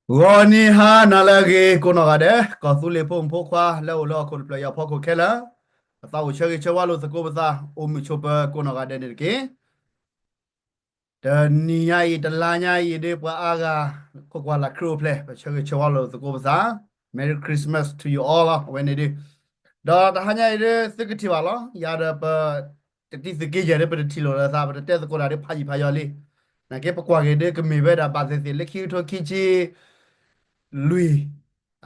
ဂီၤနံၤဟါနၤလၢအဂ့ၤ ကိးနီၢ်ဂၤဒဲး ကီၢ်သူလ့ၤဖိမုၣ်ဖိခွါလၢအိၣ်လၢဟီၣ်ခိၣ်တဖျၢၣ်အံၤအဖီခိၣ်ခဲလၢာ်, ပသးအိၣ်ဆၢဂ့ၤဆၢဝါလိာ်သကိးပသး အိၣ်မုာ်ဆိးပၢၤကိးနီၢ်ဂၤဒဲးန့ၣ်တက့ၢ်. တနံၤညါအံၤ တလါညါအံၤဒ်ပှၤအါဂၤ ခိၣ်ကွၢ်လၢခရံာ်အိၣ်ဖျဲၣ် ပဆၢဂ့ၤဆၢဝါလိာ်သကိးပသး Merry Christmas to you all လီၤ အဝဲန့ၣ်ဒ် ဒီးတဟါညါအံၤဒ် သုကထံၣ်ဘၣ်လီၤ ယၤဒီးပ တတံၤသုးက့ယဲၢ်ဒ် ပတထံၣ်လိာ်လၢသး ပတတဲသကိးတၢ်ဒ်ဖးယံာ်ဖးယီၤလံ. နာ်က့ပကွၢ်က့ၤဒ်ကမ့ၢ်ဝဲဒၣ်ဘၣ်သ့ၣ်သ့ၣ်လၢခံကထိခံဆံ လွံၢ်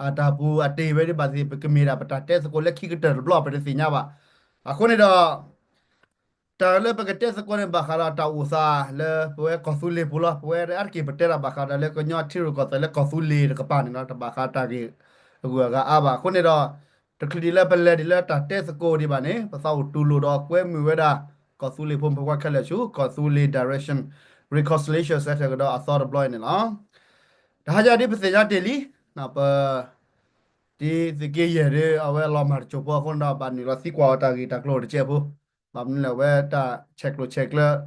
အတၢ်ပူၤအတ့ၢ်ဝဲဒ်ဘၣ်သ့ၣ်သ့ၣ် ပကမ့ၢ်ဒၣ်ပတၢ်တဲသကိးလၢခံကတၢၢ်တဘျီ ပတသ့ၣ်ညါဘၣ်. အဃိန့ၣ်ဒီး တၢ်လၢပကတဲသကိးန့ၣ် ဘၣ်ဃးဒီးတၢ်အိၣ်သးလၢပဝဲကီၢ်သူလ့ၤပူၤလီၤ. ပဝဲအါတက့ၢ်ပတဲတၢ်ဘၣ်ဃးဒီးလၢကညီထံရူၢ်ကီၢ်သဲးလၢကီၢ်သူလ့ၤတကပၤန့ၣ်လီၤ. တဘၣ်ဃးတၢ်ဂ့ၢ်အဂုၤအဂၤအါဘၣ်. အဃိန့ၣ်ဒီး တချုးဒံးလၢပလဲၤဒံးလၢတၢ်တဲသကိးဒံးဘၣ်န့ၣ် ပသးအိၣ်တူၢ်လိာ်ဒီးကွဲမုာ်ဝဲဒၣ် ကီၢ်သူလ့ၤဖိမုၣ်ဖိခွါခဲလၢာ်ဆူ ကီၢ်သူလ့ၤ direction reconciliation ဆဲးထၢၣ်ကဒီးအသီတဘျီအံၤန့ၣ်လီၤ. တဟါညါဒ်ပသ့ၣ်ညါတ့ၢ်လံ ပ တံၤသုးက့ယဲၢ်ဒ် အဝဲလီၤမၢ်တစိၢ်ဖိအဃိန့ၣ်ဒီး ဘၣ်နုာ်လီၤသံကွၢ်အီၤတၢ်ဂ့ၢ်တၢ်ကျိၤတကဲးဖိ, ဘၣ်မနုၤလဲၣ် အဝဲတၢ်ဆဲးကျိးဆဲးကျၢ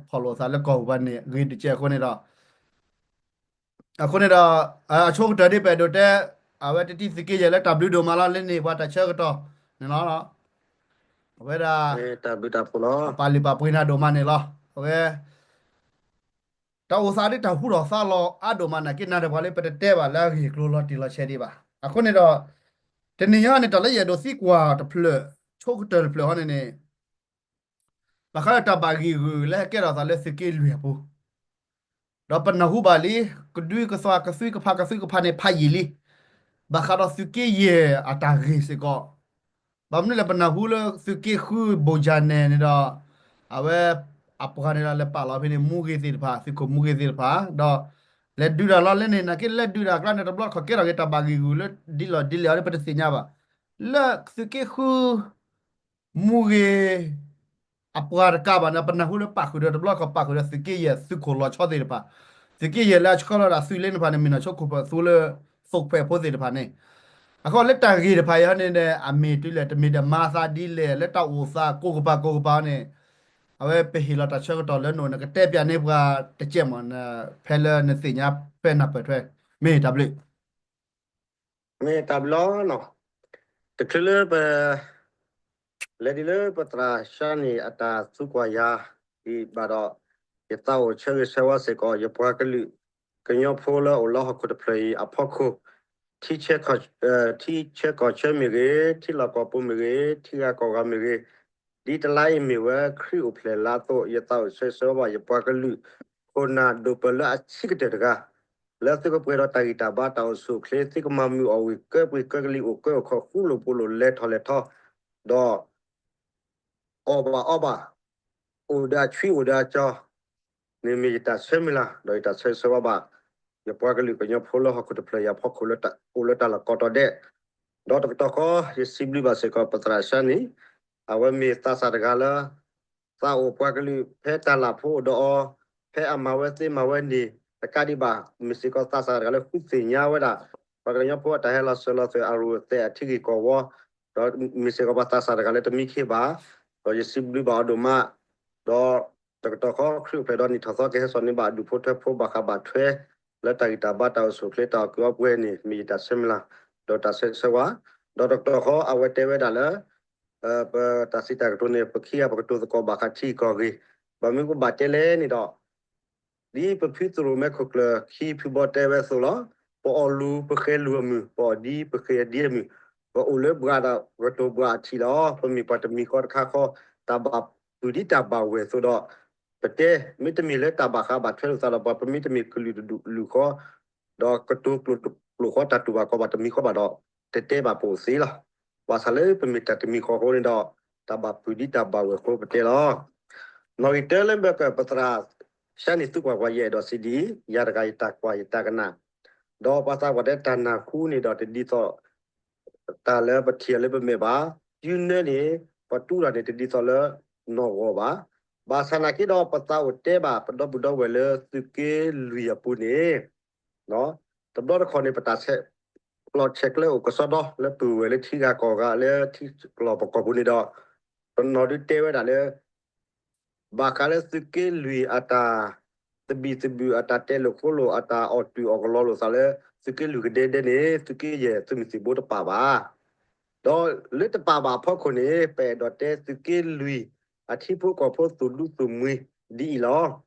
ဖီၣ်လိာ်သးလၢကီၢ်ပူၤဘၣ်န့ၣ် ဂ့ၤတကဲးအဃိန့ၣ်ဒီး အဃိန့ၣ်ဒီး အဆိကတၢၢ်ဒ်ပအဲၣ်ဒိးတဲ အဝဲတံၤသုးက့ယဲၢ်လၢတၢ်ဘျုးဒိၣ်မးလီၤ လၢန့ၣ်ပှၤတၢ်ဆၢကတီၢ်န့ၣ်လီၤ. အဝဲဒၣ် ပာ်လုၢ်ပာ်ပှ့ၤနၤဒိၣ်မးန့ၣ်လီၤ. အဝဲ တၢ်အိၣ်သးဒ်တၢ်ဟူထီၣ်သါလီၤအါဒိၣ်မး နာ်က့နၤဒီးပှၤလၢပတတဲဘၣ်လၢအဂ့ၢ်အကျိၤလီၤတံၢ်လီၤဆဲးဒံးဘၣ်. အဃိန့ၣ်ဒီး တနံၤညါန့ၣ် တၢ်လၢယအဲၣ်ဒိးသံကွၢ်တဖျၢၣ် ဆိကတၢၢ်တဖျၢၣ်ဟီန့ၣ်န့ၣ် ဘၣ်ဃးဒီးတၢ်ဘၣ်ဂံာ်ဂုာ်လၢဟဲကဲထီၣ်သးလၢသုးက့လွံၢ်အပူၤ ဒီးပနၢ်ဟူဘၣ်လံ ကဒုကသွါကသွံကဖးကသွံကဖးန့ၣ်ဖးယံာ်လံ. ဘၣ်ဃးဒီးသုးက့ယဲၢ်အတၢ်ဂ့ၢ်စ့ၢ်ကီး ဘၣ်မနုၤလဲၣ် ပနၢ်ဟူလၢသုးက့ဃုဘိၣ်ကၠၣ်နဲၣ်န့ၣ်ဒီး အဝဲ အပှၤန့ၣ်ဒီးလဲၤပာ်လီၤဖဲန့ၣ် မူဂ့ၤသ့ၣ်တဖၣ် သုးခိၣ်မူဂ့ၤသ့ၣ်တဖၣ် ဒီး လဲၤဒုးတၢ်လီၤလၢန့ၣ် နာ်က့လဲၤဒုးတၢ်အကျါန့ၣ် တဘျီတခီၣ်ကဲထီၣ်က့ၤတၢ်ဘၣ်ဂံာ်ဂုာ်လၢဒ်လဲၣ်ဒ်လဲၣ်အီၤဒ် ပတသ့ၣ်ညါဘၣ်. လၢသုးက့ဃု မူဂ့ၤ အပှၤတကးဘၣ်န့ၣ် ပနၢ်ဟူလၢပာ်ဃုာ်ဒီးတဘျီတခီၣ်ပာ်ဃုာ်ဒီးသုးက့ယဲၢ်သုးခိၣ်လီၤဆီသ့ၣ်တဖၣ်, သုးက့ယဲၢ်လၢအဆှၢလီၤဒၣ်သုးလ့န့ၣ်တဖၣ်န့ၣ် မ့ၢ်နီၢ်ဆိခိၣ်ဖၢၣ်သူလၢ သိၣ်ဖှဲးဖိသ့ၣ်တဖၣ်န့ၣ်, အဃိလၢတၢ်ဂ့ၢ်တဖၣ်အံၤန့ၣ် အမ့ၢ်တုၤလဲၣ် တမ့ၢ်တမၤသးဒ်လဲၣ် လၢတၢ်အိၣ်သးကိးကပၤကိးကပၤန့ၣ်, အဝဲပဟ့ၣ်လီၤတၢ်ဆၢကတီၢ်လၢနအိၣ် နကတဲပၠးန့ၢ်ပှၤတကဲးမး ဖဲလၢနသ့ၣ်ညါဖဲနၢ်ပၢၢ်ထွဲ မ့ၢ်တၢ်ဘျုး မ့ၢ်တၢ်ဘျုးလီၤ. တချုးလၢပ လဲၤဒ်လၢပသရၣ်ၡါန့ၣ် အတၢ်သံကွၢ်ယၤဒံးဘၣ်ဒီး ယသးအိၣ်ဆၢဂ့ၤဆၢဝါစ့ၢ်ကီး ယပှၤကလုာ်ကညီဖိလၢအိၣ်လၢဟီၣ်ခိၣ်တဖျၢၣ်အံၤအဖီခိၣ်, ထံဆၢကီၢ်ဆၢမ့ၢ်ဂ့ၤ, ထံလီၢ်ကီၢ်ပူၤမ့ၢ်ဂ့ၤ, ထံဂၤကီၢ်ဂၤမ့ၢ်ဂ့ၤ, ဒ်တလါအံၤမ့ၢ်ဝဲခရံာ်အိၣ်ဖျဲၣ်လါအသိး ယသးအိၣ်ဆၢဂ့ၤဆၢဝါဘၣ် ယပှၤကလုာ်ခိၣ်နၢ်ဒိၣ်ပၢၢ်လၢအဆံးကတၢၢ်တဂၤ လၢသုကပှဲၤဒီးတၢ်ဂံၢ်တၢ်ဘါတၢ်အိၣ်ဆူၣ်အိၣ်ချ့ သုကမၤမုာ်အီၣ်ဝံၣ်ကၢပှ့ၤကၢကလံၤ အိၣ်ကၢအိၣ်ခီၣ် ဃူလိာ်ဖိးလိာ် လဲၤထီၣ်လဲၤထီ ဒီး အီၣ်ဘၣ်အီဘၣ်, အိၣ်ဒီးအဆွံအိၣ်ဒီးအကၠီၤ, န့ၣ်မ့ၢ်ယတၢ်ဆၢမုၢ်လၢ် ဒီးယတၢ်ဆၢဂ့ၤဆၢဝါဘၣ် ယပှၤကလုာ်ကညီဖိလၢဟီၣ်ခိၣ်တဖျၢၣ်အံၤအဖီခိၣ်လၢတၢ်အိၣ်လၢတၢ်လီၢ်ကိးတီၤဒဲး, ဒီးတကတီၢ်ဃီ ယစံးဘျုးဘၣ်စ့ၢ်ကီးပသရၣ်ၡါန့ၣ်, အဝဲမ့ၢ်သးစၢ်တဂၤလၢ သးအိၣ်ပှၤကလုာ်ဖဲတၢ်လၢ်ဖိအိၣ်ဒီးအီၤ, ဖဲအမၤဝဲသ့မၤဝဲန့ၣ် တကးဒံးဘၣ် မ့ၢ်စ့ၢ်ကီးသးစၢ်တဂၤလၢဃုသ့ၣ်ညါဝဲဒၣ် ပှၤကညီဖိအတၢ်ဟဲလီၤစၢၤလီၤသွဲၣ်အရူၢ်အသဲးအထံဂ့ၢ်ကီၢ်ဝီ, ဒီးမ့ၢ်စ့ၢ်ကီးပှၤသးစၢ်တဂၤလၢတမံခ့ဘၣ်, ဒီးယစံးဘျုးဘၣ်အီၤဒိၣ်မး, ဒီးတကတီၢ်ဃီခရံာ်အိၣ်ဖျဲၣ်ဒီးနံၣ်ထီၣ်သီကဟဲစိာ်န့ၢ်ဘၣ်အဒူၣ်ဖိထၢဖိဘၣ်ဃးဘၣ်ထွဲ လၢတၢ်ဂံၢ်တၢ်ဘါတၢ်အိၣ်ဆူၣ်အိၣ်ချ့တၢ်အီၣ်ကုးအီပှဲၤန့ၣ် မ့ၢ်ယတၢ်ဆၢမုၢ်လၢ် ဒီးတၢ်ဆၢဂ့ၤဆၢဝါ, ဒီးတကတီၢ်ဃီအဝဲတဲဝဲဒၣ်လၢ ပတၢ်စံးတၢ်ကတိၤန့ၣ် ပခံဂၤပကတိၤသကိးဘၣ်ဃးထံကီၢ်ဂ့ၢ်, ဘၣ်မနုၤပဘၣ်တဲလဲၣ်န့ၣ်ဒီး ဒ်ပဖုသရိၣ်မဲခိၣ်ကျၢၢ်ခံဖုဘီတဲဝဲအသိးလီၤ. ပအီၣ်လူၤပဃဲၤလူၤအမုၢ်, ပအီၣ်ဒံပဃဲၤဒံအမုၢ်, ပအိၣ်လၢဘှၣ်ဒီးကတိၤဘှၣ်အထံးလီၤ. ပမ့ၢ်ပှၤတမံၤဃီတခါဃီ, တၢ်ဘၣ်ပုၢ်ဒ်တၢ်ဘၣ်ဝဲၢ်အသိးဒီး, ပတဲမ့တမ့ၢ်လၢတၢ်ဘၣ်ဃးဘၣ်ထွဲလိာ်သးဒီးပှၤ ပမ့တမ့ၢ်ကလုာ်တဒူၣ်လုာ်ဃီ ဒီးကတိၤကျိာ်တကျိာ်ဃီတၢ်တူၢ်ဘၣ်ခီၣ်ဘၣ်တမံၤဃီဘၣ်ဒီး, တတဲဘၣ်ပအိၣ်သ့လီၤ. ဘၣ်ဆၣ်လၢပမ့ၢ်တၢ်တမံၤဃီအဃိန့ၣ်ဒီး, တၢ်ဘၣ်ပုၢ်ဒ်တၢ်ဘၣ်ဝဲၢ်အဃိပတဲလီၤ. နီၣ်ဂံၢ်တၢလၢဘၢၣ်ကၢၢ်ပသရၣ်ၡါန့ၣ် သုကွၢ်ကွၢ်ယအဲၣ်ဒိးစံးဒ်အံၤ, ယၤတဂၤယတၢ်ကွၢ်ယတၢ်ကနၣ်, ဒီးပှၤသးပှၢ်တဲတၢ်နၢ်ဟူန့ၣ်ဒီးတဒ်သိး တၢ်လၢပထံၣ်အီၤလၢပမဲာ်ဘၣ်, ယုၢ်နၢန့ၣ် ပှၤတူၢ်တၢ်န့ၣ်တဒ်သိးလၢနီၢ်ဂီၤဘၣ်. ဘၣ်ဆၣ်နာ်က့ဒီး ပသးအိၣ်တဲဘၣ် ပဒီပုၢ်ဒီဝဲၢ်လၢသုးက့လွံၢ်အပူၤန့ၣ်, တဘျီတခီၣ်န့ၣ် ပတၢ်ဆဲးကျိးဆဲးကျၢအိၣ်ကစီဒီလၢပုၢ်ဝဲၢ်လၢထံဂၤကီၢ်ဂၤ လၢထံကီၢ်ပကီၢ်ပူၤန့ၣ်ဒီး, ပနီၢ်ဒုးတဲဝဲဒၣ်လၢ ဘၣ်ဃးလၢသုးက့လွံၢ်အတၢ် သဘံၣ်သဘုၣ်အတၢ်တဲလိာ်ဃိလိာ် အတၢ်အီၣ်တူၢ်အီၣ်ကလီလိာ်သးလၢ သုးက့လွံၢ်ကဒဲဒဲန့ၣ် သုးက့ယဲၢ်သုးမုၢ်သံၣ်ဘိတပာ်ဘၣ်. ဒီးလၢတပာ်ဘၣ်အဖီခိၣ်န့ၣ် ပအဲၣ်ဒိးတဲသုးက့လွံၢ်အထံဖိကီၢ်ဖိသူၣ်ဒူသူၣ်မှံဒ်အံ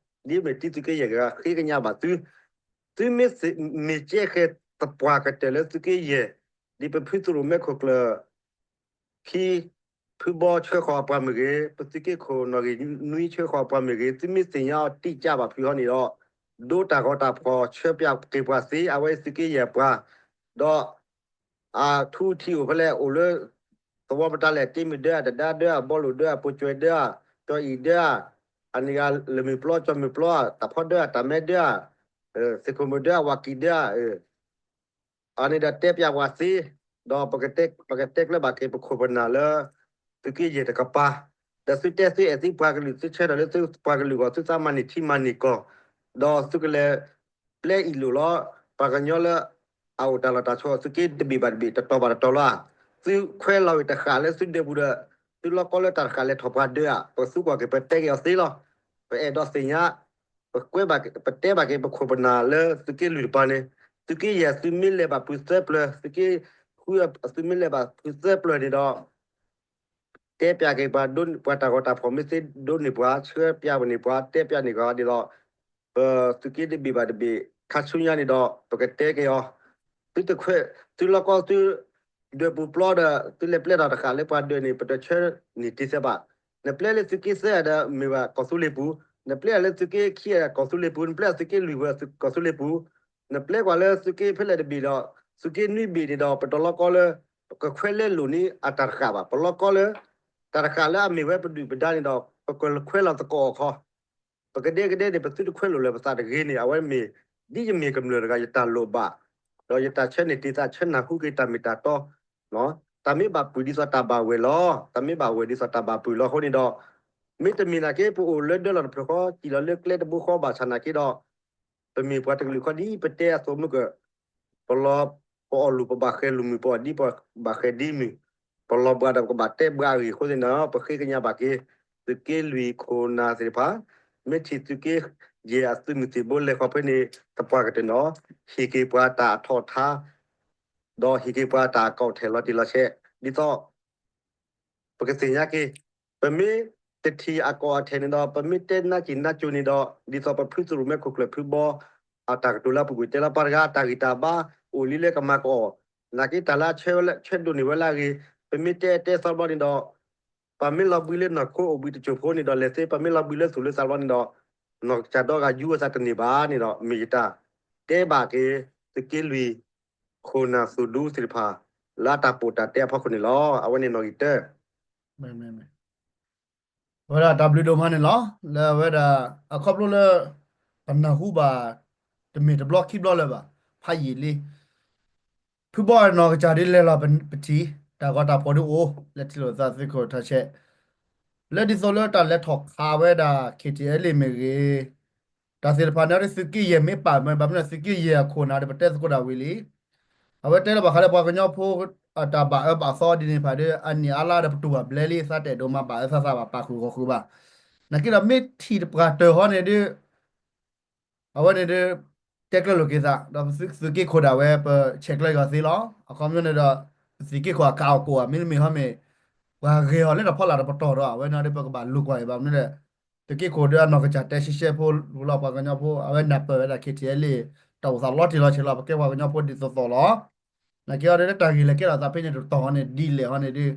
ၤလီၤ. ဒ်မ့ၢ်တံသုးက့ယဲၢ်ကဃ့ကညးဘၣ်သု, သုမ့ၢ်မ့ၢ်ကဲဃဲၤသပှၢ်ကတၢၢ်လၢသုးက့ယဲၢ် ဒ်ပဖုသရိၣ်မဲခိၣ်ကျၢၢ် ခံ ဖုဘီဆှၢဃီၤအပှၤမ့ၢ်ဂ့ၤ, ပသုးက့ခိၣ်နီၣ်ဂံၢ်နွံဆှၢဃီၤအပှၤမ့ၢ်ဂ့ၤ, သုမ့ၢ်သ့ၣ်ညါအီၤတိကၢ်ဘၣ်ဖုဟီန့ၣ်ဒီး ဒိတၢ်ဂီၤတၢ်ဖီၣ် ဆှၢပၠးက့ၤပှၤသ့ အဝဲသုးက့ယဲၢ်ပှၤ, ဒီး အထူအထံးအိၣ်ဖဲလဲၣ် အိၣ်လၢ သဝီပတၢ်လဲၣ် တ့မုၢ်ဒၢ တဒါဒၢ ဘီလိၣ်ဒၢ ပိာ်ကွဲဒၢ ကၠီအံၤဒၢ အန့ၣ်ဂ့ၤ လၢမုၢ်ပျီ ကၠီမုၢ်ပျီ တၢ်ဖီဒၢ တၢ်မဲဒၢ သုးခိၣ်မုၢ်ဒၢ ဝၤကံၢ်ဒၢ အန့ၣ်ဒီးတဲပၠးပှၤသ့, ဒီးပကတဲကျၢၤဘၣ်က့ၤပခိၣ်ပနၢ်လၢ သုးက့ယဲၢ်တကပၤ, ဒီးသုတဲသုအဲၣ်သုပှၤကလုာ် သုဆၢထၢၣ်လၢသုပှၤကလုာ်အဂီၢ် သုသးမၤန့ၢ်ထံမၤန့ၢ်ကီၢ်, ဒီးသုကလဲၤပျဲအံၣ်လိာ်လီၤ ပှၤကညီလၢ အအိၣ်တၢ်လီၢ်တၢ်ဆိး သုးက့တဘ့ၣ်ဘၣ်တဘ့ၣ် တတီၤဘၣ်တတီၤလီၤ. သုခွဲးလီၤဂ့ၤတဃာ်လၢသုဒၢးပူၤဒီး သုလီၢ်ကီလၢတၢ်တဃာ်လဲၤထီၣ်ပှၤဒၢးဧါ, ပသူကွၢ်က့ၤ ပတဲက့ၤအီၤသ့လီၤ. ပအဲၣ်ဒိးသ့ၣ်ညါ ပကွဲးဘၣ် ပတဲဘၣ်က့ၤပခိၣ်ပနၢ်လၢသုးက့လွံၢ်တပၤန့ၣ်, သုးက့ယဲၢ်သုးမ့ၢ်လဲၤဘၣ်ဖုသၢပျၢၤ, သုးက့ဃုသုးမ့ၢ်လဲၤဘၣ်ဖုသၢပျၢၤန့ၣ်ဒီး တဲပၠးက့ၤပှၤ ပှၤတၢ်ဂီၤတၢ်ဖီၣ်မ့ၢ်သ့ဒိးန့ၢ်ပှၤ ဆှၢပၠးပန့ၢ်ပှၤ တဲပၠးန့ၢ်ကီးဒ်သိး ပသုးက့တဘ့ၣ်ဘၣ်တဘ့ၣ် ခါဆူညါန့ၣ်ဒီး ပကတဲက့ၤအီၤ, သုတခွဲး သုလီၢ်ကီသု ဒၢးပူၤပျီဒီး သုလဲၤပျဲထီၣ်တဃာ်လၢပှၤဒၢးန့ၣ် ပတဆၢန့ၢ်တံၤသဲဘၣ်. နပျဲလၢသုးက့သၢဒီး မ့ၢ်ဘၣ်ကီၢ်သူလ့ၤပူၤ, နပျဲလၢသုးက့ခံဒီး ကီၢ်သူလ့ၤပူၤ, နပျဲသုးက့လွံၢ်ဝဲ ကီၢ်သူလ့ၤပူၤ, နပျဲကွၢ်လၢသုးက့ဖဲလဲၣ်တဘ့ၣ်ဒီး သုးက့နွံဘ့ၣ်န့ၣ်ဒီး ပတလီၢ်ကီလၢ ပကခွဲးလဲလိာ်န့ၢ်အတၢ်တဃာ်ဘၣ်. ပလီၢ်ကီလၢ တၢ်တဃာ်လၢအမ့ၢ်ဝဲပဒုၣ်ပဒါန့ၣ်ဒီး ပကခွဲးလီၤသကိးအခီ ပကဒဲကဒဲန့ၣ် ပသုတခွဲးလိာ်လၢၤပသးတဂ့ၤန့ၣ် အဝဲမ့ၢ် ဒ်ယမ့ၢ်ကမျၢၢ်တဂၤ ယတၢ်လိၣ်ဘၣ်, ဒီးယတၢ်ဆၢန့ၢ်တံၤသး ဆၢနၢ်ဟူက့ၤတၢ်မ့ၢ်တၢ်တီ, တၢ်မ့ၢ်ဘၣ်ပုၢ်ဒ်သိးတၢ်ဘၣ်ဝဲၢ်လီၤ. တၢ်မ့ၢ်ဘၣ်ဝဲၢ်ဒ်သိးတၢ်ဘၣ်ပုၢ်လီၤအဃိန့ၣ်ဒီး မ့တမ့ၢ်နာ်က့ ပအိၣ်လၢဒၢလီၢ်တဖျၢၣ်ဃီ စံၣ်လီၤလၢကျဲတဘိဃီဘၣ်ဆၣ်နာ်က့ဒီး ပမ့ၢ်ပှၤတကလုာ်ဃီဒ်ပတဲအသိးမုၢ်ကၢၢ် ပလီၤ ပအီၣ်လိာ်ပဘၣ်ဃဲၤလိာ်မုၢ် ပအီၣ်ဒ်ပဘၣ်ဃဲၤဒ်မုၢ်, ပလီၤဘှါဒီးပကဘၣ်တဲဘှါအဂ့ၢ်အဃိသ့ၣ်န့ၣ် ပဃ့ကညးဘၣ်က့ၤ သုးက့လွံၢ်ခိၣ်နၢ်သ့ၣ်တဖၣ်, မ့ၢ်ထံၣ်သုးက့ယဲၢ်အသုးမုၢ်သံၣ်ဘိလဲၤဃီၤဖဲန့ၣ် သပှၢ်ကတၢၢ်န့ၣ် ဟ့ၣ်က့ၤပှၤတၢ်အထီၣ်အထါ ဒီးဟ့ၣ်က့ၤပှၤတၢ်အကီၢ်ထဲလီၤတံၢ်လီၤဆဲး ဒ်သိး ပကသ့ၣ်ညါက့ၤ, ပမ့ၢ်တထံၣ်အကီၢ်အထဲန့ၣ်ဒီး ပမ့ၢ်တဲနါစံၣ်နါကိၤန့ၣ်ဒီး ဒ်သိးပဖုသရိာ်မဲခိၣ်ကျၢၢ်ဖုဘီ အတၢ်ကတိၤလၢအပူၤကွံာ်တဲလီၤ ပှၤတဂၤအတၢ်ဂံၢ်တၢ်ဘါ အိၣ်လံလၢကမၤကအိၣ်, နာ်က့တၢ်လၢအဆၢဝဲလၢဆၢဒိၣ်န့ၢ်ဝဲလၢအဂ့ၤ, ပမ့ၢ်တဲတဲသီဘျီန့ၣ်ဒီး ပမ့ၢ်လီၤဘှံးလၢနီၢ်ခိအိၣ်ဘှံးတစိၢ်ဖိန့ၣ်ဒီး လဲၤသ့ ပမ့ၢ်လီၤဘှံးလၢသူၣ်လၢသးဘျီန့ၣ်ဒီး နီၢ်ကစၢ်ဒီဂၤယူၤအသးတန့ၢ်ဘၣ်န့ၣ်ဒီး မ့ၢ်ယတၢ်တဲဘၣ်က့ၤ သုးက့လွံၢ် ခိၣ်နၢ်သူၣ်ဒူသ့ၣ်တဖၣ် လၢအတၢ်ပိာ်တၢ်တဲအဖီခိၣ်န့ၣ်လီၤ. အဝဲန့ၣ်နီၣ်ဂံၢ်တၢ အဝဲဒၣ်တၢ်ဘျုးဒိၣ်မးန့ၣ်လီၤ. လၢအဝဲဒၣ် အခီဖျိလၢ ပနၢ်ဟူဘၣ် တမ့ၢ်တဘျီခံဘျီလၢၤဘၣ် ဖးယံာ်လံ ဖုဘီနီၢ်ကစၢ်ဒ်လဲၤလီၤပထံၣ် တၢ်ဂီၤတၢ်ဖီၣ်ဒ်အိၣ် လဲၤထံၣ်လိာ်သးသုးခိၣ်ထးဆဲး လၢဒ်သိးလၢတၢ်လဲၤထီၣ်ခးဝဲဒၣ် ခ့ၣ်ထံၣ်အဲလ့ၣ် မ့ၢ်ဂ့ၤ တၢ်သ့ၣ်တဖၣ်န့ၣ်ဒီး သုးက့ယဲၢ်မ့ၢ်ပာ်မ့ၢ်ဘၣ်မနုၤ သုးက့ယဲၢ်အခိၣ်နၢ်ဒီး ပတဲသကိးဒၣ်ဝံၤလံ အဝဲတဲလၢဘၣ်ဃးလၢပှၤကညီဖိ အတၢ်ဘၣ်အၢဘၣ်သီဒ်န့ၣ်တဖၣ်ဒီး အနံၣ်အါလါဒီးပတူၢ်ဘၣ်ဘျဲလံ သးတအဲၣ်ဒိးမၤဘၣ်အၢသးသးဘၣ် ပာ်ဃုာ်ဂီၢ်ဃုာ်ဘၣ်. နာ်က့ဒီးမ့ၢ်ထံၣ်တပှၢ်တၢၢ်ဟီန့ၣ်ဒီး အဝဲန့ၣ်ဒီး တဲကျၢၤလိာ်က့ၤသး ဒီးသုးက့ခိၣ်ဒၣ်ဝဲ ပဆဲးကျၢၤက့ၤအီၤသ့လီၤ. အခီပညီန့ၣ်ဒီး ပသုးက့ခိၣ်အကးအီၣ်ကိးဧါ မ့တမ့ၢ်ဟီမ့ၢ် ပှၤဂ့ၤအီၤလၢတၢ်ဖီလာ်တပတီၢ်ဒီး အဝဲန့ၣ်ဒီး ပကဘၣ်လူၤကွၢ်အံၤဘၣ်မနုၤလဲၣ် သုးက့ခိၣ်ဒီးအနီၢ်ကစၢ်တဲရှဲရှဲဖိလီၤ ပှၤကညီဖိ အဝဲနၢ်ပၢၢ်ဝဲဒၣ် ခ့ၣ်ထံၣ်အဲလ့ၣ် တၢ်အိၣ်သးလီၤတံၢ်လီၤဆဲးလီၤ ပကဲပှၤကညီဖိဒ်သိးသိးလီၤ. နာ်က့အီၤဒီး တၢ်ဂ့ၢ်လဲၤကဲထီၣ်သးဖဲန့ၣ်တတီၤန့ၣ် ဒ်လဲၣ်ဟီန့ၣ်ဒီး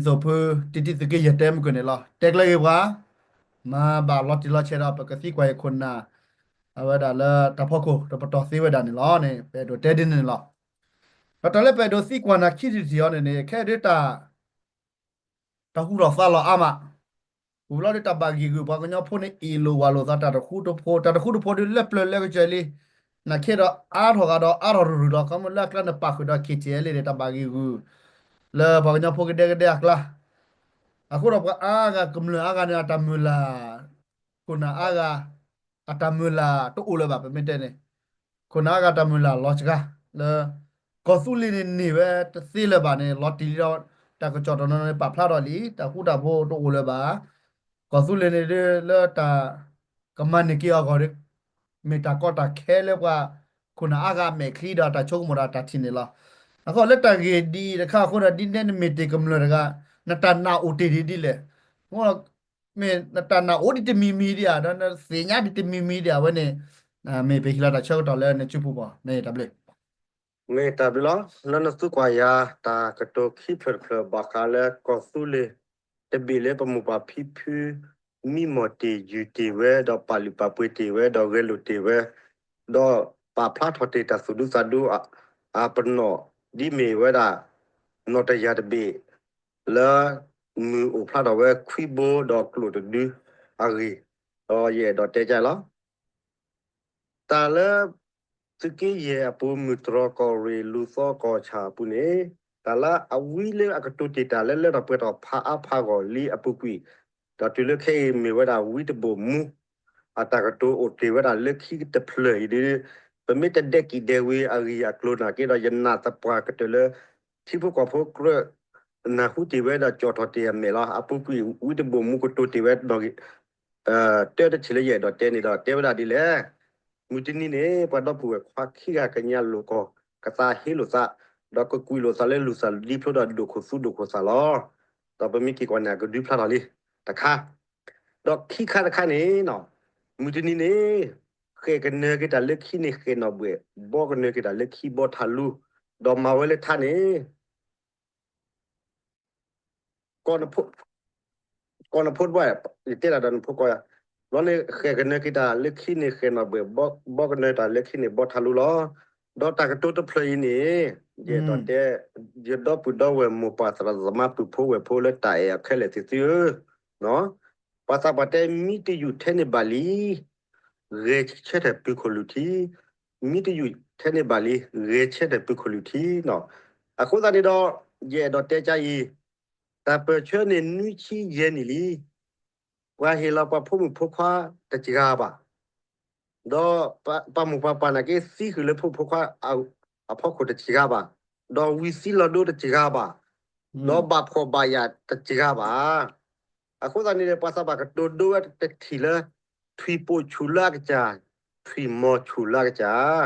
ဒ်သိးဖုတံတံသုးက့ယဲၢ်တဲမုၢ်ကၢၢ်န့ၣ်လီၤ. တဲကျၢၤဂ့ၤပှၤ မၤဘၣ်လီၤတံၢ်လီၤဆဲးဒီး ပကသံကွၢ်အံၤခိၣ်နၢ် အဝဲဒၣ်လၢတၢ်ဖီခိၣ်တပတီၢ်သ့ဝဲဒၣ်န့ၣ်လီၤန့ၣ် ပအဲၣ်ဒိးတဲဒ်န့ၣ်န့ၣ်လီၤ. ဒီးတၢ်လၢပအဲၣ်ဒိးသံကွၢ်နၤခံထံၣ်တထံၣ်အီၤန့ၣ်န့ၣ် ခဲအံၤဒ်တၢ် တၢ်ဟူထီၣ်သါလီၤအါမး, ဝံၤလီၤဒ်တၢ်ဘၣ်ဂံၢ်ဂုာ်ပှၤကညီဖိန့ၣ် အ့ၣ်လိာ်ဝၢ်လိာ်သး တၢ်တဃူတဖိး တၢ်တဃူတဖိးဒ်လၢပျၢၤလၢကစၢၢ်လံ, နာ်က့ဒီးအါထီၣ်ဂၤဒီးအါထီၣ်ရုၢ်ရုၢ်လီၤ. ခီမ့ၢ်လၢအကျါန့ၣ် ပာ်ဃုာ်ဒီး ခ့ၣ်ထံၣ်အဲလ့ၣ်န့ၣ် တၢ်ဘၣ်ဂံၢ်ဂုာ် လၢပှၤကညီဖိကဒဲကဒဲအကျါ, အဃိဒီးပှၤအါဂၤကမျၢၢ်အါဂၤန့ၣ် အတၢ်မုၢ်လၢ် ခိၣ်နၢ်အါဂၤ အတၢ်မုၢ်လၢ်တအိၣ်လၢၤဘၣ် ပမ့ၢ်တဲန့ၣ်, ခိၣ်နၢ်အါဂၤတၢ်မုၢ်လၢ်လီၤစှၤ လၢ ကီၢ်သူလ့ၤန့ၣ်န့ၢ်ဝဲတသ့လၢၤဘၣ်န့ၣ် လီၤတံၢ်လံဒီး တၢ်ကစီၣ်တနီၤန့ၣ် ပာ်ဖျါထီၣ်လံ တၢ်ဃူတၢ်ဖိးတအိၣ်လၢၤဘၣ်. ကီၢ်သူလ့ၤန့ၣ်ဒ်လၢတၢ်ကမၤန့ၢ်က့ၤအဂီၢ်ဒီး မ့ၢ်တၢ်ကီတၢ်ခဲလၢပှၤခိၣ်နၢ်အါဂၤအမဲာ်ချံဒီးတၢ်ဆိကမိၣ်ဒီးတၢ်ထံၣ်န့ၣ်လီၤ. အဃိလၢတၢ်ဂ့ၢ်ဒ်အံၤတခါအဃိဒီး ဒ်နဲနမ့ၢ်တ့ၢ်ကမျၢၢ်တဂၤ နတၢ်နာ်အိၣ်တ့ၢ်ဒ်ဒ်လဲၣ်. မ့ၢ်နတၢ်နာ်အိၣ်ဒ်တမံၤမံၤဒ်ဧါ ဒီးနသ့ၣ်ညါဒ်တမံၤမံၤဒ်ဧါ အဝဲန့ၣ် မ့ၢ်ပဟ့ၣ်လီၤတၢ်ဆၢကတီၢ်လၢနစုပူၤဘၣ် မ့ၢ်တၢ်ဘျုး မ့ၢ်တၢ်ဘျုးလီၤ. လၢနသူကွၢ်ယၤ တၢ်ကတိၤခံဖျၢၣ်တဖျၢၣ်ဘၣ်ဃးလၢကီၢ်သူလ့ၤ တဘ့ၣ်လၢပမိၢ်ပၢ်ဖံဖု မံမီၢ်တ့ၢ်ယုၢ်တ့ၢ်ဝဲ ဒီးပာ်လုၢ်ပာ်ပှ့ၤတ့ၢ်ဝဲ ဒီးဂဲၤလိာ်တ့ၢ်ဝဲ ဒီးပာ်ဖျါထီၣ်တ့ၢ်တၢ်သူၣ်ဒူသးဒူ အပနီၣ် ဒ်မ့ၢ်ဝဲဒၣ် နီၣ်တယၢ်တဘ့ၣ် လၢ မုၢ်အိၣ်ဖျါထီၣ်ဝဲခွံဘိ ဒီးကျိာ်တဒုအဂ့ၢ် ဒီးယအဲၣ်ဒိးတဲကၢလီၤ. တၢ်လၢ သုးက့ယဲၢ်အပူၤ မုၢ်တြီၢ်ကီၢ်ရ့ၣ်လူၢ်သီကီၢ်ဆၣ်အပူၤန့ၣ် တၢ်လၢအဝံလၢအကတိၤတ့ၢ်တၢ်လၢလၢထီၣ်ပှဲၤထီၣ်ဖးအါဖးဂီၢ်လံအပူၤကွံာ် ဒီးတုၤလၢခဲအံၤမ့ၢ်ဝဲဒၣ်ဝံတဘိၣ်မူ အတၢ်ကတိၤအိၣ်တ့ၢ်ဝဲဒၣ်လၢခံတဖျၢၣ်အံၤဒီး ပမ့ၢ်တဒဲးကံၣ်ဒဲးဝ့ၤအဂ့ၢ်အကျိၤနာ်က့ဒီး ယနာ်သပှၢ်ကတၢၢ်လၢ ထံဖိကီၢ်ဖိကြၢး နၢ်ဟူတ့ၢ်ဝဲဒီးကၠီၣ်ထီၣ်တ့ၢ်အမဲာ်လီၤ. အပူၤကွံာ်ဝံတဘိၣ်မူကတိၤတ့ၢ်ဝဲ တၢ်တထံၣ်လၢယအဲၣ်ဒိးတဲန့ၣ်ဒီးတဲဝဲဒၣ်ဒ်လဲၣ်. မုၢ်တနံၤန့ၣ် ပှၤဒီပုၢ်ဝဲၢ်ခွါခံဂၤကညးလိာ်ကီၢ် ကသးဟ့လိာ်သး ဒီးကကွံာ်လိာ်သးလၢလူၢ်သးဒံဖျိဒီးဒိၣ်ခိၣ်သူဒိၣ်ခိၣ်သးလီၤ. ဒီးပမ့ၢ်က့ၤကွၢ်န့ၣ် အကဒုဖျါထီၣ်လံ တခါ ဒီးခံခါတခါန့ၣ် မုၢ်တနံၤန့ၣ် ဃဲၣ်ကနၢၤက့ၤတၢ်လၢခံန့ၣ်ဃဲၣ်နီၣ်ဘှဲၣ် ဘီကနၢၤက့ၤတၢ်လၢခံဘီထးလူ ဒီးမၤဝဲလၢထါန့ၣ် ကီၢ်နဖိတဘၣ် ယတဲဒၣ်ဒီးနဖိကီၢ်ယၤ ဘျီန့ၣ် ဃဲၣ်ကနၢၤက့ၤတၢ်လၢခံန့ၣ်ဃဲၣ်နီၣ်ဘှဲၣ် ဘီကနၢၤတၢ်လၢခံန့ၣ်ဘီထးလူလီၤ. ဒီးတၢ်ကတိၤတဖျၢၣ်အံၤန့ၣ် ယအဲၣ်ဒိးတဲ ယဒီပုၢ်ဒီဝဲၢ်မိၢ်ပၢ်သရၣ်သမါပုၢ်ဖိဝဲၢ်ဖိလၢတၢ်အဲၣ်အခဲလၢာ်သ့ၣ်သုဧၢ ပှၤသးပှၢ်တဲမံတယုၢ်ထဲန့ၣ်ဘၣ်လံ ဂဲၤဆၢထၢၣ်ပုၢ်ခိၣ်လုၢ်ထံ, မံတယုၢ်ထဲန့ၣ်ဘၣ်လံ ဂဲၤဆၢထၢၣ်ပုၢ်ခိၣ်လုၢ်ထံနီၤ. အဃိသတးန့ၣ်ဒီး ယအဲၣ်ဒိးတဲကါအံၤ, တၢ်ပၢၢ်ဆၢန့ၣ်နွံဆံယဲၢ်နံၣ်လံ, ပှၤဟ့ၣ်လီၤပှၤဖိမုၣ်ဖိခွါတစှၤဘၣ် ဒီးပှၤမိၢ်ပှၤပၢ်နာ်က့သံဃုာ်လၢဖိမုၣ်ဖိခွါအဖီခိၣ်တစှၤဘၣ်, ဒီးဝံၤသံလီၤဒိတစှၤဘၣ်, ဒီးဘၣ်ဖှီၣ်ဘၣ်ယာ်တစှၤဘၣ်. အဃိသတးန့ၣ်ဒီး ပှၤသးပှၢ်ကတိၤဒိဝဲတထံၣ်လၢ ထွံၣ်ပိာ်ဆူၣ်လၢအကစၢ်, ထွံၣ်မီၤဆူၣ်လၢအကစၢ်,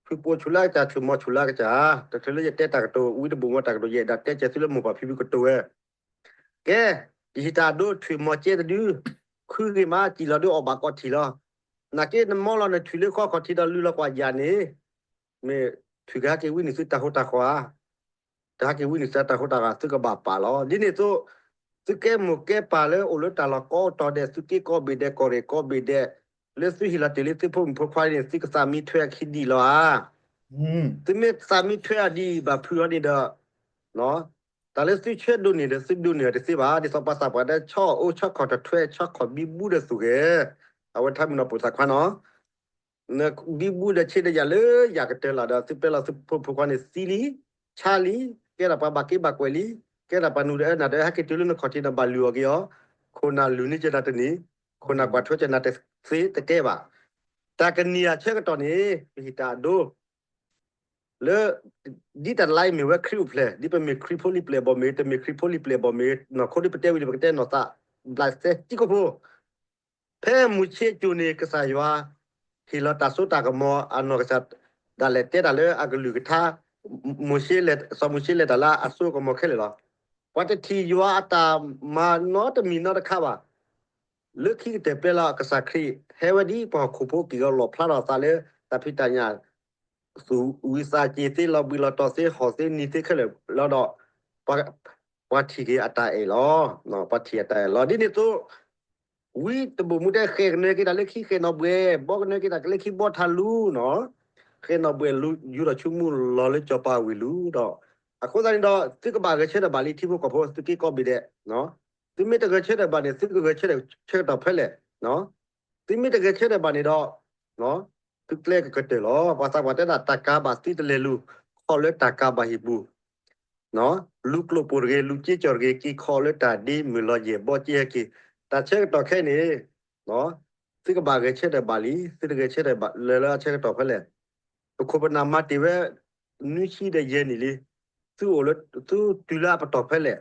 ထွံၣ်ပိာ်ဆူၣ်လၢအကစၢ်, ထွံၣ်မီၤဆူၣ်လၢအကစၢ်, တချုးလၢယတဲတၢ်ကတိၤ ဝံတဘိၣ်မူတၢ်ကတိၤ ယအဲၣ်ဒိးတဲကဲသုလၢမိၢ်ပၢ်ဖံဖုကတိၤဝဲ ကဲ, ယဟံၣ်တၢ်အဒိထွံၣ်မီၤကဲတဒု, ခုဂ့ၤမး စံၣ်လီၤဒုအီၣ်ဘၣ်ကီၢ်ထံးလီၤ. နာ်က့နမီလီၤနထွံၣ်လၢဃီခီၣ်ထံးဒီးလုၢ်လီၤကွၢ်ယၤန့ၣ်, မ့ၢ်ထွံၣ်ကဟဲက့ၤဝံနုာ်သုတၢ်ဟိတၢ်ဃီဧါ, တဟဲက့ၤဝံနုာ်သုတၢ်ဟိတၢ်ဃီ သုကဘၣ်ပာ်လီၤ. ဒ်န့ၣ်အသိး, သုကဲမိၢ်ကဲပၢ်လၢအိၣ်လၢတၢ်လီၢ်ကိးတီၤဒဲး သုးက့ကိးဘ့ၣ်ဒဲး ကီၢ်ရ့ၣ်ကိးဘ့ၣ်ဒဲး, လၢသုဟ့ၣ်လီၤတ့ၢ်လံသုဖိမုၣ်ဖိခွါန့ၣ် သုကသးမံထွဲအခံဒံးလီၤဧါ. သုမ့ၢ်သးမံထွဲအဒံးဘၣ်ဖုးအီၤန့ၣ်ဒီး တၢ်လၢသုဆၢဒိးန့ၢ်ဒီးသုဒိးန့ၢ်အီၤတသ့ဘၣ်. ဒ်သိးပှၤသးပှၢ်တဲ ဆီအိၣ်ဆီခီၣ်တထွဲ ဆီခီၣ်ဘံဘူဒီးသူၣ်ဂဲၤ, အဝဲထါမံၤနီၤပိာ်သးခွါနီၤ, ဘံဘူဒီးဆ့ဒီးယၤလၢယၤကတၢၢ်လီၤဒီး သုပျဲလီၤသုဖိမုၣ်ဖိခွါန့ၣ်သံလံ, ဆါလံ, ကဲဒၣ်ပှၤဘၣ်က့ဘၣ်ကွဲးလံ, ကဲဒၣ်ပှၤနုာ်ဒီးနၤဒီးဟဲက့ၤတုၤလၢနခီၣ်ထံးဒီးဘၣ်လုၢ်အီၣ်က့ၤအီၤ, ခိၣ်နၢ်လုၢ်န့ၢ်ကနၤတန့ၢ်, ခိၣ်နၢ်ကွၢ်ထွဲကနၤတသ့တကဲဘၣ်. တၢ်ကနံၤအဆၢကတီၢ်န့ၣ် ပဟံၣ်တၢ်အဒိ လၢ ဒ်တၢ်လါအံၤမ့ၢ်ဝဲခရံာ်အိၣ်ဖျဲၣ်, ဒ်ပမ့ၢ်ခရံာ်ဖိလံၤပျဲၢ်ဘီၣ်မ့ၢ် တမ့ၢ်ခရံာ်ဖိလံၤပျဲၢ်ဘီၣ်မ့ၢ် နီၢ်ခိဒ်ပတဲဝံၤန့ၣ် ပကတဲနီၢ်သး ဘျးသဲစံကိၣ်ဖိ, ဖဲမုၢ်ဆ့ၣ်ကိၣ်န့ၣ် ကစၢ်ယွၤ ဟ့ၣ်လီၤတၢ်စိတၢ်ကမီၤအနီၢ်ကစၢ် ဒၣ်လဲာ်တဲတၢ်လၢအကလုၢ်ကထါ, စီၤမိၤၡ့လဲၤတၢ်လၢအစိအကမီၤခဲလၢာ်လီၤ. ပှၤတထံၣ်ယွၤအတၢ်မၤနီတမံၤနီတခါဘၣ်. လၢခံကတၢၢ်ပျဲလီၤကစၢ်ခရံာ် ဟဲဝဲဒ်ပှၤဟီၣ်ခိၣ်ဖိက့ၤအီၤလီၣ်ဖျါထီၣ်သးလၢ တၢ်ဖံးတၢ်ညၣ် သူၣ်ဝံသးစူၤသ့ လီၤဘှံးလီၤတီၤသ့ ဟီၣ်သ့နံၤသ့ခဲလၢာ်လီၤဒီး ပှၤထံၣ်က့ၤအတၢ်အဲၣ်လီၤ. ပှၤထံၣ်အတၢ်အဲၣ်လီၤ. ဒ်န့ၣ်အသိး ဝံတဘိၣ်မူတဲ ဃဲၣ်ကနၢၤက့ၤတၢ်လၢခံဃဲၣ်နီၣ်ဘှဲၣ်, ဘီကနၢၤက့ၤတၢ်လၢခံဘီထးလူနီၤ, ဃဲၣ်နီၣ်ဘှဲၣ်ယူၤထီၣ်ဆူမူလီၤလၢစီၤပၤဝ့ၢ်လူၤဒီး အဃိသတးန့ၣ်ဒီး သုကဘၣ်ဂဲၤဆၢထၢၣ်ဘၣ်လံ ထံဖိကီၢ်ဖိ သုးက့ကိးဘ့ၣ်ဒဲး, သုမ့ၢ်တဂဲၤဆၢထၢၣ်ဘၣ်န့ၣ် သုကဂဲၤဆၢထၢၣ်ဆၢကတီၢ်ဖဲလဲၣ်, သုမ့ၢ်တဂဲၤဆၢထၢၣ်ဘၣ်န့ၣ်ဒီး သုကျဲကကတၢၢ်လီၤ. ပှၤသးပှၢ်တဲဒၣ် တၢ်ကၤဘၣ်သုတလဲၤလူၤ, ခီၣ်လၢတၢ်ကၤဘၣ်ဟံၣ်ပူၤ လူၤကျိၣ်ပိၢ်တဂ့ၤ, လူၤစ့ကၠီၣ်တဂ့ၤ, က့ၤခီၣ်လၢတၢ်ဒ့မုၢ်လီၤယဲၢ်ဘီက့ၤဟဲက့ၤ, တၢ်ဆၢကတီၢ်ခဲအံၤန့ၣ် သုကဘၣ်ဂဲၤဆၢထၢၣ်ဘၣ်လံ, သုတဂဲၤဆၢထၢၣ်ဘၣ်လၢလၢအဆၢကတီၢ်ဖဲလဲၣ်. ပခိၣ်ပနၢ်မၤတ့ၢ်ဝဲ နွံဆံဒီးယဲၢ်နံၣ်လံ, သုအိၣ်လၢ သုတုၤလၢအပတီၢ်ဖဲလဲၣ်,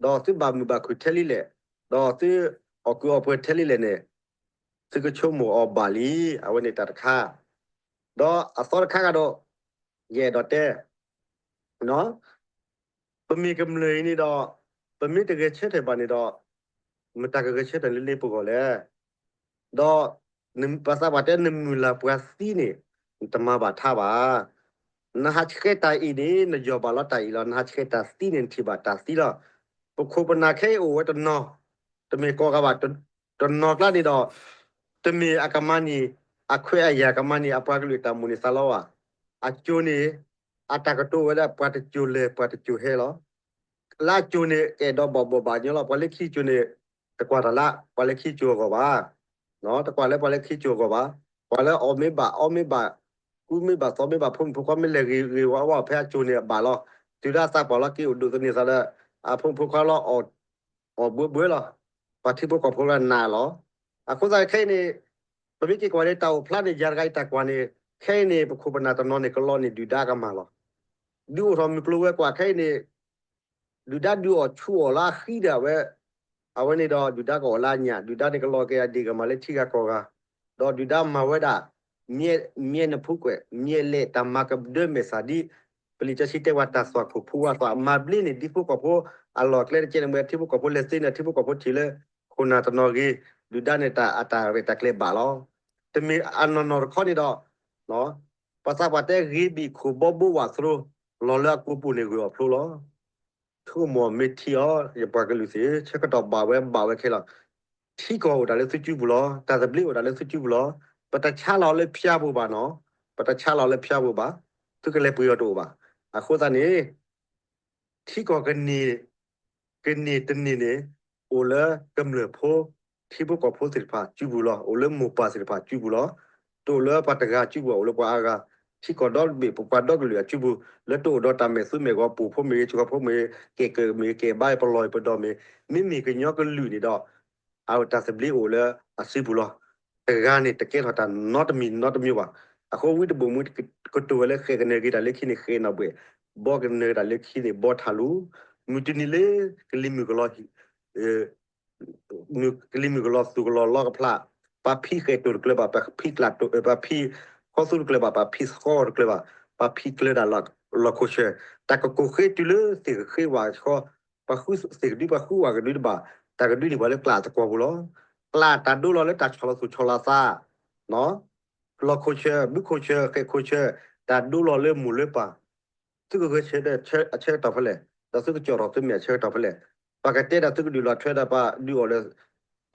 ဒီးသုဘၣ်မုာ်ဘၣ်ခုၣ်ထဲလံလဲၣ်, ဒီးသုအီၣ်ကုးအီပှဲၤထဲလံလဲၣ်န့ၣ် သုကဆိကမိၣ်အီၤဘၣ်လံ, အဝဲန့ၣ်တၢ်တခါ, ဒီးအသီတခါဂၤဒီး ယအဲၣ်ဒိးတဲ ပမ့ၢ်ကမျၢၢ်အံၤန့ၣ်ဒီး ပမ့ၢ်တဂဲၤဆၢထၢၣ်ဘၣ်န့ၣ်ဒီး မတၤကဂဲၤဆၢထၢၣ်လၢလ့ပဂီၢ်လဲၣ်. ဒီးပသးပှၢ်တဲနမုၢ်လၢ်ပှၤသံန့ၣ် နတမၤဘၣ်ထါဘၣ်. နဟးဆှဲးတၢ်အံၤန့ၣ် နယီၢ်ဘၣ်လီၤတၢ်အံၤလီၤ. နဟးဆှဲးတၢ်သံန့ၣ် နထံၣ်ဘၣ်တၢ်သံလီၤ. ပခိၣ်ပနၢ်ခဲအံၤအိၣ်ဝဲတနီၤ, တမ့ၢ်ကိးဂၤဘၣ်, တနီၤကျါန့ၣ်ဒီး တမ့ၢ်အကမၤန့ၢ် အခွဲးအယာ်ကမၤန့ၢ် အပှၤကလုာ်အတၢ်မိၣ်န့ၢ်သးလီဘၣ်. အစိၤန့ၣ် အတၢ်ကတိၤဝဲဒၣ် ပှၤတစိၤလဲၤ ပှၤတစိၤဟဲလီၤ. လၢအစိၤန့ၣ် ကအဲၣ်ဒိးဘၣ်ဘီၣ်ဘၣ်ညီလီၤ. ပှၤလၢခံစိၤန့ၣ် တကွၢ်တၢ်လၢ ပှၤလၢခံစိၤအဂီၢ်ဘၣ်. တကွၢ်လၢပှၤလၢခံစိၤအဂီၢ်ဘၣ်. ပှၤလၢအီၣ်မ့ၢ်ဘၣ် အီမ့ၢ်ဘၣ် ကူမ့ၢ်ဘၣ် သီမ့ၢ်ဘၣ် ဖိမုၣ်ဖိခွါမ့ၢ်လဲၤဂ့ၤဂ့ၤဝါဝါဖဲအစိၤန့ၣ်အဘၣ်လီၤ. တုၤဒၣ်သးပှၢ်လီၤ က့ၤအိၣ်ဒိးသန့ၤသးဒီး အဖိမုၣ်ဖိခွါလီၤ အီၣ်ဘှဲဘှဲလီၤ. ပှၤထံဖိကီၢ်ဖိလၢနးလီၤ. အဃိသတးခဲအံၤန့ၣ် ပမ့ၢ်က့ၤကွၢ်န့ၣ် တၢ်အိၣ်ဖျါန့ၣ် ယၤတဂၤအံၤတၢ်ကွၢ်န့ၣ် ခဲအံၤန့ၣ် ပခိၣ်ပနၢ်တနီၤန့ၣ် ကလီန့ၢ်ဒုၣ်ဒါကမၢ်လီၤ. ဒုးအိၣ်ထီၣ်မုၢ်ကျိၤဝဲၤကွာ်ခဲအံၤန့ၣ် ဒုၣ်ဒါဒုးအီၣ်ဆူအီၣ်လၢအဃံဒီးဝဲ, အဝဲန့ၣ်ဒီးဒုၣ်ဒါကအီၣ်လၢအညၣ်, ဒုၣ်ဒါန့ၣ်ကလီၤက့ၤအဒ့ၣ်ကမၢ်လၢထံဂၤကီၢ်ဂၤ, ဒီးဒုၣ်ဒါမၤဝဲဒၣ် မ့ၢ် မ့ၢ်နဖိကွဲး မ့ၢ်လဲၤတၢ်မၤကဒၢမဲာ်ဆှးဒ် ပလံာ်စီဆှံတဲဝဲတၢ်သွၣ်ခိၣ်ဖူဝါသွၣ်မၤဘျ့န့ၣ် ဒ်ဖိကီၢ်ဖိအလီၢ်ကျဲတကဲန့ၣ် မ့ၢ်ထံဖိကီၢ်ဖိလဲၤသ့န့ၣ် ထံဖိကီၢ်ဖိထံၣ်လၢ ခိၣ်နၢ်တနီၤဂ့ၤ, ဒုၣ်ဒါန့ၣ်တၢ်အတၢ်ရဲၣ်တၢ်ကျဲၤဘၣ်လီၤ. တမ့ၢ်အနီၢ်နီၢ်တခီန့ၣ်ဒီး ပှၤသးပှၢ်တဲဂ့ၤဘံၣ်ခိၣ်ဘီဘိဝးသရိ လီၤလၢအကိာ်ပူၤန့ၣ်ဂ့ၤအီၤဖျိလီၤ. ဆိကမိၣ်မ့ၢ်ထံအီၤ ယပှၤကလုာ်သ့ၣ် ဆၢကတီၢ်ဘၣ်ဝဲဘၣ်ဝဲခဲလီၤ. ထံကီၢ်အိၣ်ဒၣ်လၢသုစုပူၤလီၤ. တၢ်သဘျ့အိၣ်ဒၣ်လၢသုစုပူၤလီၤ. ပတဆါလီၤလၢဖၠါပူၤဘၣ်နီၤ, ပတဆါလီၤလၢဖၠါပူၤဘၣ်, သုကလဲၤပှ့ၤအီၤတအိၣ်ဘၣ်. အဃိသတးန့ၣ် ထံကီၢ်ကန့ၢ် ကန့ၢ်တန့ၢ်န့ၣ် အိၣ်လၢကမျၢၢ်ဖိ ထံဖိကီၢ်ဖိသ့ၣ်တဖၣ်စုပူၤလီၤ. အိၣ်လၢမိၢ်ပၢ်သ့ၣ်တဖၣ်စုပူၤလီၤ. တအိၣ်လၢပှၤတဂၤစုပူၤဘၣ်, အိၣ်လၢပှၤအါဂၤ, ထံကီၢ်ဒီဘ့ၣ် ပပှၤဒီကလုာ်အစုပူၤ, လၢတအိၣ်ဒီးတၢ်မဲာ်သူမဲာ်ဂီၤ ပူၤဖိမ့ၢ်ဂ့ၤ ဆှီဖိမ့ၢ်ဂ့ၤ ကဲၣ်ကၢၣ်မ့ၢ်ဂ့ၤ ကဲၣ်ဘါပလီၢ်ပဒီမ့ၢ်, မ့မ့ၢ်ကညီကလုာ်န့ၣ်ဒီး အတၢ်သဘျ့အိၣ်လၢအစုပူၤလီၤ. တဂၤန့ၣ်တကဲထီၣ်တၢ်နီတမံၤနီတမံၤဘၣ်. အဃိဝံတဘိၣ်မူ ကတိၤဝဲလၢ ဃဲၣ်ကနၢၤက့ၤတၢ်လၢခံန့ၣ် ဃဲၣ်နီၣ်ဘှဲၣ်, ဘီကနၢၤတၢ်လၢခံန့ၣ် ဘီထးလူၤ, မုၢ်တနံၤလၢ ကလံၤမုၢ်ကလီၤ ကလံၤမုၢ်ကလီၤသူၣ်ကလီၤလီကဖျါ, ပှၤဖံးဃဲၣ်တိၢ်တကျၢၤဘၣ်, ပှၤဖံးကျးတိၢ်, ပှၤဖံးဃီသူတကျၢၤဘၣ်, ပှၤဖံးသဃီတကျၢၤဘၣ်, ပှၤဖံးကျၢၤဒၣ်လီၢ်ခိၣ်ဆၢ, တၢ်ကကိၢ်ဃ့တုၤလၢသ့ၣ်ကဃ့ဝးဆှီ, ပှၤဃုသ့ၣ်ကဒု ပှၤဃုဝးကဒုတဘၣ်, တၢ်ကဒုန့ၣ်ပှၤလၢကျးသကွီၤပူၤလီၤ. ကျးတၢ်ဒိလီၤလၢတၢ်ဆီၣ်လီၤသူၣ်ဆီၣ်လီၤသး လီၢ်ခိၣ်ဆၢ, ဘုခိၣ်ဆၢ, ဃဲၣ်ခိၣ်ဆၢ, တၢ်ဒိလီၤလၢမိၢ်လၢပၢ်, သုကဂဲၤဆၢထၢၣ်အဆၢကတီၢ်ဖဲလဲၣ်, ဒီးသုကကၠီၣ်ထီၣ်သုမဲာ်အဆၢကတီၢ်ဖဲလဲၣ်. ပှၤကတဲဒီးသုကဒုးလီၤထွဲဒီးပှၤဒုးအီၤလၢ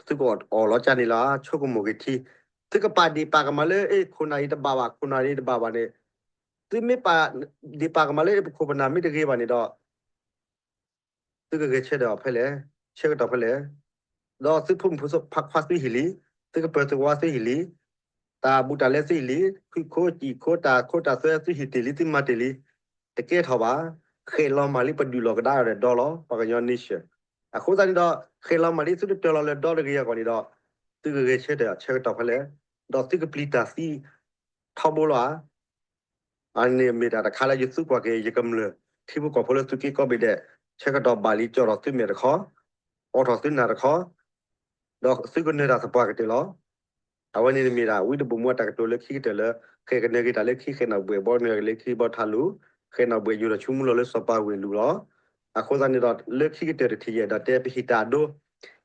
သုကအီၣ်လီၤကၢ်န့ၣ်လီၤ. ဆိကမိၣ်က့ၤထံ, သုကပာ်ဒ့ၣ်ပာ်ကမၣ်လၢ အ့ ခိၣ်နၢ်အံၤတဘၣ်ဘၣ်, ခိၣ်နၢ်အံၤတဘၣ်ဘၣ်န့ၣ်, သုမ့ၢ်ပာ်ဒ့ၣ်ပာ်ကမၣ်လၢ အ့ ပခိၣ်ပနၢ်မ့ၢ်တဂ့ၤဘၣ်န့ၣ်ဒီး သုကဂဲၤဆၢထၢၣ်အီၤဖဲလဲၣ်, ဆၢကတီၢ်ဖဲလဲၣ်, ဒီးသုဖိမုၣ်ဖိခွါသုဟ့ၣ်လံ, သုကပၢၤသုကဝါသုဟ့ၣ်လံ, တၢ်ဘူးတၢ်လဲသုဟ့ၣ်လံ, ဃုခိၣ်စံၣ်ခိၣ်တၢ်ခိတၢ်သွဲသုဟ့ၣ်တ့ၢ်လံသုမၤတ့ၢ်လံ, တကဲထီၣ်ဘၣ်. ဃဲၣ်လီၤမၢ်လံပဒုးလီၤကဒါဒီးဒီလီၤ ပှၤကညီ nation. အဃိသတးန့ၣ်ဒီး ဃဲၣ်လီၤမၢ်လံသုတတၢၤလီၤလၢၤဒီတဂ့ၤအဂီၢ်န့ၣ်ဒီး သုကဂဲၤဆၢထၢၣ်အဆၢကတီၢ်ဖဲလဲၣ်, ဒီးသုကပျံၤတၢ်သံ ထီဘိလီၤဧါ. အန့ၣ်မ့ၢ်တၢ်တခါလၢယသံကွၢ်က့ၤ ယကမျၢၢ် ထံဖိကီၢ်ဖိလၢသုးက့ကိးဘ့ၣ်ဒဲး, ဆၢကတီၢ်ဘၣ်လံကၠီၣ်ထီၣ်သုမဲာ်တခီ, အိးထီၣ်သုနၢ်တခီ, ဒီးသုကနၢၤတၢ်သပှၢ်ကတၢၢ်လီၤ. အဝဲန့ၣ်မ့ၢ်ဒၣ် ဝံတဘိၣ်မူအတၢ်ကတိၤလၢခံကတၢၢ်လၢ ဃဲၣ်ကနၢၤက့ၤတၢ်လၢခံ ဃဲၣ်နီၣ်ဘှဲၣ်ဘီကနၢၤက့ၤလၢခံဘီထးလူၤ, ဃဲၣ်နီၣ်ဘှဲၣ်ယိၤဒီးဆိကမိၣ်လီၤလၢစီၤပၤဝ့ၢ်လူၤလီၤ. အဃိသတးန့ၣ်ဒီး လၢခံကတၢၢ်တထံၣ်ယဲၢ်ဒီးတဲပဟံးတၢ်အဒိ,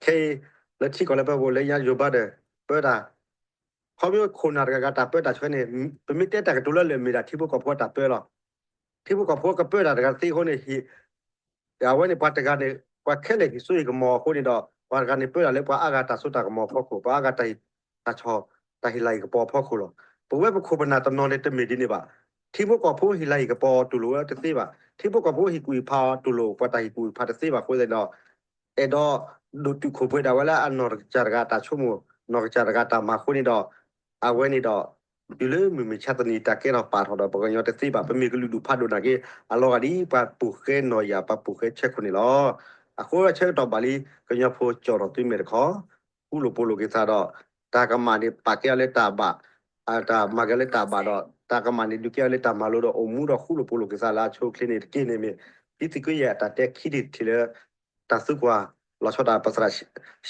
ခဲအံၤ လၢထံကီၢ်လၢပှၤဘိးလၢညါယိၤဘါဒီး ပၢတၢ် ခီဖျိခိၣ်နၢ်တဂၤဂၤတၢ်ပၢတၢ်ဆှၢန့ၣ် ပမ့ၢ်တဲတၢ်ကတိၤလၢလၢာ်မ့ၢ်ဒၣ်ထံဖိကီၢ်ဖိတၢ်ပၢလီၤ. ထံဖိကီၢ်ဖိကပၢတၢ်တဂၤတသ့အဃိန့ၣ် အဝဲန့ၣ်ပှၤတဂၤန့ၣ် ပှၤခဲလၢာ်ဟ့ၣ်စိဟ့ၣ်ကမီၤအဃိန့ၣ်ဒီး ပှၤတဂၤန့ၣ်ပၢတၢ်လၢပှၤအါဂၤတၢ်စိတၢ်ကမီၤအဖီခိၣ်, ပှၤအါဂၤတၢ်ဟ့ၣ် တၢ်ဆီၣ် တၢ်ဟ့ၣ်လၤဟ့ၣ်ကပီၤအဖီခိၣ်လီၤ. ပဝဲပခိၣ်ပနၢ်တနီၤန့ၣ်တမ့ၢ်ဒ်န့ၣ်ဘၣ်. ထံဖိကီၢ်ဖိဟ့ၣ်လၤဟ့ၣ်ကပီၤအီၤတူၢ်လိာ်ဝဲတသ့ဘၣ်. ထံဖိကီၢ်ဖိဟ့ၣ်ကူၣ်ဟ့ၣ်ဖးအီၤတူၢ်လိာ်ပှၤတၢ်ဟ့ၣ်ကူၣ်ဟ့ၣ်ဖးတသ့ဘၣ်အဃိသတးဒီး အဲၣ်ဒိးဒိၣ်တုာ်ခိၣ်ပှဲၤဒၣ်ဝဲလၢအနီၢ်ကစၢ်တဂၤအတၢ်ဆိကမိၣ်, နီၢ်ကစၢ်တဂၤအတၢ်မၤအဃိန့ၣ်ဒီး အဝဲန့ၣ်ဒီး တုၤလၢမုၢ်မဆါတနံၤ တၢ်ကဲထီၣ်ပာ်ထီၣ်ဒီးပှၤကညီတသ့ဘၣ်. ပမ့ၢ်ကလုာ်ဒူၣ်ဖးဒိၣ်နာ်က့ အလီၤဂာ်ဒ်ပှၤပိာ်ဃဲနီၢ်ယၤ ပှၤပိာ်ဃဲဆဲခိၣ်န့ၣ်လီၤ. အဃိဆၢကတီၢ်ဘၣ်လံ ကညီဖိကၠီၣ်ထီၣ်သုမဲာ်တခီ ဃူလိာ်ဖိးလိာ်က့ၤသးဒီး တၢ်ကမၣ်န့ၣ် ပာ်ကဲအီၤလၢတၢ်ဘၣ်, တၢ်မၤကဲအီၤလၢတၢ်ဘၣ်ဒီး တၢ်ကမၣ်န့ၣ်ဒုးကဲအီၤလၢတၢ်မၤလိဒီး အိၣ်မူဒီးဃူလိာ်ဖိးလိာ်က့ၤသးလၢအဆိအချ့န့ၣ်တက့ၢ်န့ၣ်မ့ၢ် ဒ်သုးက့ယဲၢ်အတၢ်တဲခံထံၣ်တထံၣ်လၢ တၢ်သံကွၢ် လီၤဆီဒၣ်ပသရၣ်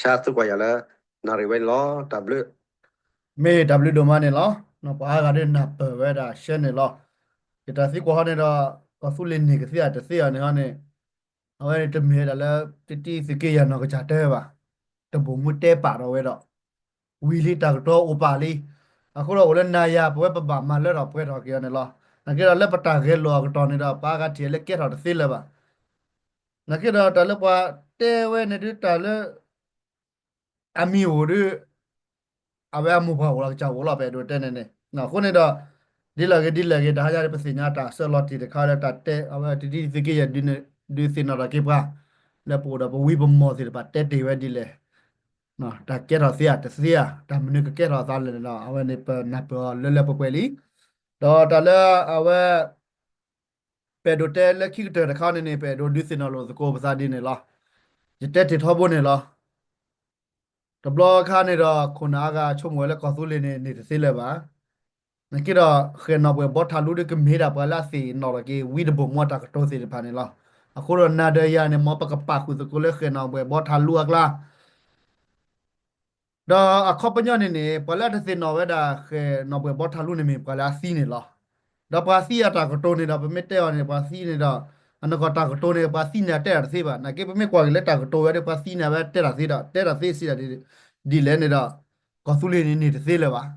ရှါသံကွၢ်ယၤလၢ နၣ်ရံၣ်ဝဲန့ၣ်လီၤ. တၢ်ဘျုး မ့ၢ်တၢ်ဘျုးဒိၣ်မးန့ၣ်လီၤ. ပှၤအါဂၤဒ်နၢ်ပၢၢ်ဝဲဒၣ်ရှဲန့ၣ်လီၤ. ယတၢ်သံကွၢ်ဟီန့ၣ်ဒီး ကီၢ်သူလ့ၤန့ၢ်ကသ့ဧါတသ့ဧါန့ၣ်ဟီန့ၣ် အဝဲန့ၣ်တမ့ၢ်ဝဲဒၣ်လၢ တံတံသုးက့ယဲၢ်နီၢ်ကစၢ်တဲဘၣ်, တဘိၣ်မူတဲပာ်ထီၣ်ဝဲဒီး ဝံၤလံတၢ်ကတိၤအိၣ်ပာ်လံ. အဃိဒီးအိၣ်လၢနၤယၤ ပဝဲပဘၣ်မၤလၢထီၣ်ပှဲၤထီၣ်က့ၤအီၤန့ၣ်လီၤ. နာ်က့ဒီးလၢပတၢ်ဂဲၤလိာ်အကတီၢ်န့ၣ်ဒီး ပှၤအါဂၤထံၣ်လၢကဲထီၣ်တသ့လၢၤဘၣ်. နာ်က့ဒီးတၢ်လၢပှၤတဲဝဲန့ၣ်ဒုးတၢ်လၢ အမံၤအိၣ်ဒီး အဝဲအမိၢ်ပှၢ်အိၣ်လီၤ ကစၢ်အိၣ်လီၤ ပအဲၣ်ဒိးတဲန့ၣ်န့ၣ်. အဃိန့ၣ်ဒီး ဒ်လဲၣ်ဂ့ၤဒ်လဲၣ်ဂ့ၤ တဟါညါပသ့ၣ်ညါတၢ်ဆၢလီၤတံၢ်တခါလၢတၢ်တဲ အဝဲတံတံသုးက့ယဲၢ် ဒုးသ့ၣ်နီၣ်ထီၣ်က့ၤပှၤ လၢပအိၣ်ဒီးပဝံပမီၢ်သ့ၣ်တဖၣ်တဲတ့ၢ်ဝဲဒ်လဲၣ်, တၢ်ကဲထီၣ်သ့ဧါတသ့ဧါ တၢ်မနုၤကကဲထီၣ်အသးလဲၣ်န့ၣ်ဒီး အဝဲန့ၣ်ပနၢ်ပၢၢ်အီၤလၢလၢပှဲၤပှဲၤလံ. ဒီးတၢ်လၢအဝဲ ပအဲၣ်ဒိးတဲလၢခံကတၢၢ်တခါန့ၣ်န့ၣ် ပအဲၣ်ဒိးဒုးသ့ၣ်နီၣ်လိာ်သကိးပသးဒ်န့ၣ်လီၤ. ယတဲတ့ၢ်ထီဘိန့ၣ်လီၤ. တဘျီခါန့ၣ်ဒီး ခိၣ်နၢ်အါဂၤဆိကမိၣ်ဝဲလၢကီၢ်သူလ့ၤန့ၣ် န့ၢ်တသ့လၢၤဘၣ်. နာ်က့ဒီး ဃဲၣ်နီၣ်ဘှဲၣ်ဘီထးလူဒီးကမ့ၢ်ဒၣ်ပှၤလၢအသ့ၣ်နီၣ်ထီၣ်က့ၤ ဝံတဘိၣ်မူအတၢ်ကတိၤသ့ၣ်တဖၣ်န့ၣ်လီၤ. အဃိဒီးနၤဒီးယၤန့ၣ် မ်ပကပာ်ဃုာ်သကိးလၢဃဲၣ်နီၣ်ဘှဲၣ်ဘီထးလူအကျါ ဒီးအခီပညီန့ၣ်န့ၣ် ပှၤလၢအတသ့ၣ်နီၣ်ဝဲဒၣ်ဃဲၣ်နီၣ်ဘှဲၣ်ဘီထးလူန့ၣ်မ့ၢ်ပှၤလၢအသံန့ၣ်လီၤ. ဒီးပှၤသံအတၢ်ကတိၤန့ၣ်ဒီး ပမ့ၢ်တဲအီၤန့ၣ် ပှၤသံန့ၣ်ဒီး အနီၢ်ကီၢ်တၢ်ကတိၤန့ၣ် ပှၤသံန့ၣ်အတဲတၢ်တသ့ဘၣ်. နာ်က့ပမ့ၢ်ကွၢ်က့ၤလၢတၢ်ကတိၤဝဲဒီး ပှၤသံန့ၣ်အဝဲတဲတၢ်သ့ဒီး တဲတၢ်သ့စံးဒ်လဲၣ်န့ၣ်ဒီး ကီၢ်သူလ့ၤန့ၣ်န့ၢ်တသ့လၢၤဘၣ်.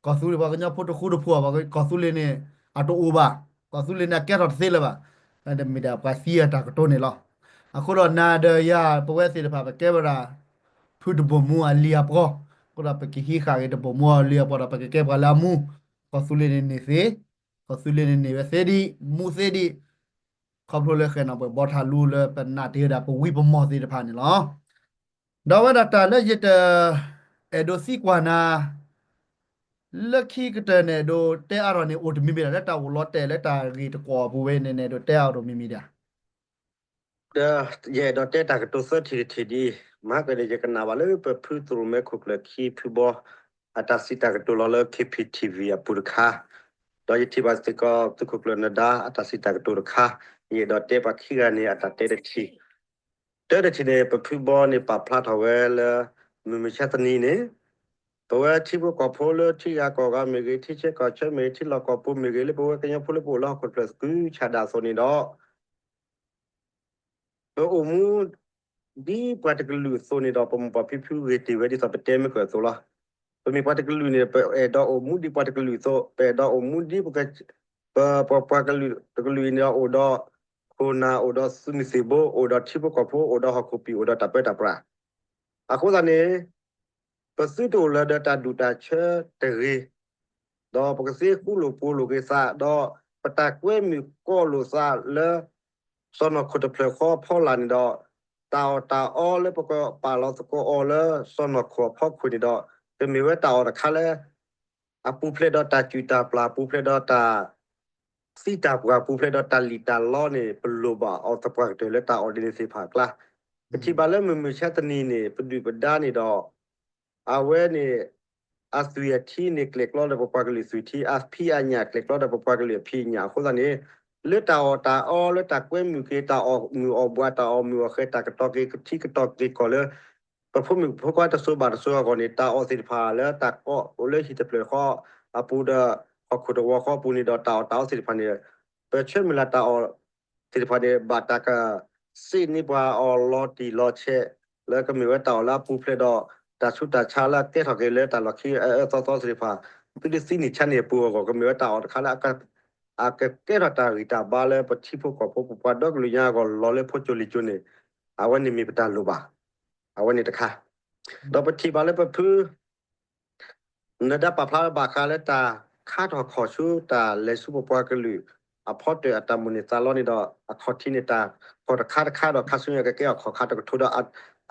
ကီၢ်သူလ့ၤပှၤကညီဖိတဃူတဖိးဘၣ် ကီၢ်သူလ့ၤန့ၣ် အတအိၣ်ဘၣ်. ကီၢ်သူလ့ၤန့ၣ်အကဲထီၣ်တသ့လၢၤဘၣ်. တမ့ၢ်ဒၣ်ပှၤသံအတၢ်ကတိၤန့ၣ်လီၤ. အဃိဒီးနၤဒီးယၤ ပဝဲသ့ၣ်တဖၣ်ပကဲဝဲဒၣ် ဖုတဘိၣ်မူအလံၤအပှီၢ်, အဃိဒီးပကဟံးဃာ်က့ၤတဘိၣ်မူအလံၤအပှီၢ်ဒီး ပကကဲပှၤလၢအမူ, ကီၢ်သူလ့ၤန့ၣ်န့ၢ်သ့, ကီၢ်သူလ့ၤန့ၣ်န့ၢ်ဝဲသ့ဒံး မူသ့ဒံး, ခီဖျိလၢဃဲၣ်နီၣ်ဘှဲၣ်ဘီထးလူလၢပနာ်တ့ၢ်ဝဲဒၣ်ပဝံပမီၢ်သ့ၣ်တဖၣ်န့ၣ်လီၤ. ဒီးဝဲဒၣ်တၢ်လၢယတအဲၣ်ဒိးသံကွၢ်နၤ လၢခံကတၢၢ်န့ၣ် အဲၣ်ဒိးတဲအါထီၣ်န့ၣ် အိၣ်တမံၤမံၤဒၣ် လၢတၢ်အိၣ်လီၤတဲာ်လၢတၢ်ဂ့ၢ်တကွီၢ်အပူၤဝဲန့ၣ် အဲၣ်ဒိးတဲအါထီၣ်မံၤမံၤဒၣ် ဒီးယအဲၣ်ဒိးတဲတၢ်ကတိၤသၢထံၣ်တထံၣ်ဒ်အံၤ, မဟါကန့ၣ် ယကနၣ်ဘၣ်လၢပဖုသရူၣ်မဲခိၣ်ကျၢၢ်ခံဖုဘီ အတၢ်စံးတၢ်ကတိၤလီၤလၢ ခ့ၣ်ပံၣ်ထံၣ်ဝံၣ် အပူၤတခါ, ဒီးယထံၣ်ဘၣ်စ့ၢ်ကီး သုးခိၣ်ကျၢၢ်နဒါ အတၢ်စံးတၢ်ကတိၤတခါ, ယအဲၣ်ဒိးတဲပှၤခံဂၤန့ၣ် အတၢ်တဲတထံၣ် တၢတထံၣ်န့ၣ် ပဖုဘီန့ၣ် ပာ်ဖျါထီၣ်ဝဲလၢ မုၢ်မဆါတနံၤန့ၣ် ပဝဲထံဖိကီၢ်ဖိလၢထံဂၤကီၢ်ဂၤမ့ၢ်ဂ့ၤ, ထံဆၢကီၢ်ဆၢမ့ၢ်ဂ့ၤ, ထံလီၢ်ကီၢ်ပူၤမ့ၢ်ဂ့ၤ, လၢပဝဲကညီဖိလၢပအိၣ်လၢဟီၣ်ခိၣ်တဖျၢၣ်သကုၤဆးဒးအသိးန့ၣ်ဒီး ပအိၣ်မူ ဒ်ပှၤတကလုာ်အသိးန့ၣ်ဒီး ပမိၢ်ပၢ်ဖံဖုဂ့ၤတ့ၢ်ဝဲဒ်သိးပတဲမ့ၢ်ကၢၢ်အသိးလီၤ. ပမ့ၢ်ပှၤတကလုာ်န့ၣ် ပအဲၣ်ဒိးအိၣ်မူဒ်ပှၤတကလုာ်အသိး, ပအဲၣ်ဒိးအိၣ်မူဒ် ပ ပ ပှၤကလုာ်တကလုာ်အံၤန့ၣ်ဒီး အိၣ်ဒီးခိၣ်နၢ်, အိၣ်ဒီးသုးမုၢ်သံၣ်ဘိ, အိၣ်ဒီးထံဖိကီၢ်ဖိ, အိၣ်ဒီးဟီၣ်ခိၣ်ပံၣ်, အိၣ်ဒီးတၢ်ပၢတၢ်ပြး. အဃိသတးန့ၣ် ပသုတအိၣ်လၢၤဒီးတၢ်ဒူၣ်တၢ်ဆၢတဂ့ၤ, ဒီးပကသ့ဃူလိာ်ဖိးလိာ်က့ၤသး, ဒီးပတၢ်ကွဲမုာ်ကီလိာ်သးလၢ စီၢ်နီၤခိၣ်တဖျၢၣ်ဃီအဖီလာ်န့ၣ်ဒီး တၢ်အီၣ်တၢ်အီလၢပကပာ်လီၤသကိးအီၤလၢစီၢ်နီၤခိၣ်အဖီခိၣ်န့ၣ်ဒီး ကမ့ၢ်ဝဲတၢ်အီၣ်တခါလၢ အပူၤဖျဲးဒီးတၢ်ကူၣ်တၢ်ပျၢ်, ပူၤဖျဲးဒီးတၢ် သံတၢ်ပှၢ်, ပူၤဖျဲးဒီးတၢ်လံၣ်တၢ်လီန့ၣ် ပလိၣ်ဘၣ်အီၤသပှၢ်ကတၢၢ်လၢတၢ်အီၣ်ဒ်န့ၣ်သ့ၣ်တဖၣ်အကျါ. ပထံၣ်ဘၣ်လၢမုၢ်မဆါတနံၤန့ၣ် ပဒုၣ်ပဒါန့ၣ်ဒီး အဝဲန့ၣ် အသွံၣ်အထံန့ၣ် ကျဲၤကျီဒီးပပှၤကလုာ်သွံၣ်ထံ, အဖံးအညၣ်ကျဲၤကျီဒီးပပှၤကလုာ်အဖံးအညၣ်အဃိသတးန့ၣ် လၢတၢ်အီၣ်တၢ်အီ လၢတၢ်ကွဲမုာ်က့ၤ တၢ်အီၣ်မုာ်အီၣ်ဘှး တၢ်အီၣ်မုာ်အီၣ်ဃဲၤ တၢ်ကတီၤက့ၤထံကတီၤက့ၤကီၢ်လၢ ပဖိမုၣ်ဖိခွါတစိၤဘၣ်တစိၤအဂီၢ်န့ၣ် တၢ်အီၣ်သ့ၣ်တဖၣ်လၢတၢ်ကိးအိၣ်လၢဟံၣ်တဖျၢၣ်ဃီအပူၤဒီး ဟီၣ်ခိၣ်တဝီဃီအပူၤန့ၣ်ဒီး တၢ်အီၣ်တၢ်အီသ့ၣ်တဖၣ်န့ၣ် ပဆၢမုၢ်လၢ်တၢ်အီၣ်သ့ၣ်တဖၣ်န့ၣ် ဘၣ်တၢ်ကစ့ၣ်န့ၢ်ပှၤအီၤလီၤတံၢ်လီၤဆဲး လၢကမ့ၢ်ဝဲတၢ်အီၣ်လၢအပူၤဖျဲးဒီး တၢ်ဆူးတၢ်ဆါလၢအကဲထီၣ်က့ၤလၢတၢ်လီၢ်ခံအအၢအၢသီသီသ့ၣ်တဖၣ် သုတသံန့ၢ်ဆါန့ၢ်အပူၤအဂီၢ် ကမ့ၢ်ဝဲတၢ်အီၣ်တခါလၢ အကကဲထီၣ်တၢ်ဂံၢ်တၢ်ဘါလၢပထံဖိကီၢ်ဖိ ပပှၤဒီကလုာ်ညါအဂီၢ်လီၤလၢဖိကၠိလံာ်ကၠိန့ၣ် အဝဲန့ၣ်မ့ၢ်ပတၢ်လိၣ်ဘၣ်. အဝဲန့ၣ်တခါ ဒီးပထံၣ်ဘၣ်လၢပဖု နဒါပာ်ဖျါဘၣ်ဃးလၢတၢ်ခါထီၣ်ခီၣ်ဆူတၢ်လဲၤဆူပပှၤကလုာ်အဖီတၢၣ်အတၢ်မိၣ်န့ၢ်သးလီန့ၣ်ဒီး အခီၣ်ထံးန့ၣ်တၢ်ခီၣ်တခါတခါဒီး ခါဆူညါကကဲအီၣ်ခီၣ်ခါတကထိဒီး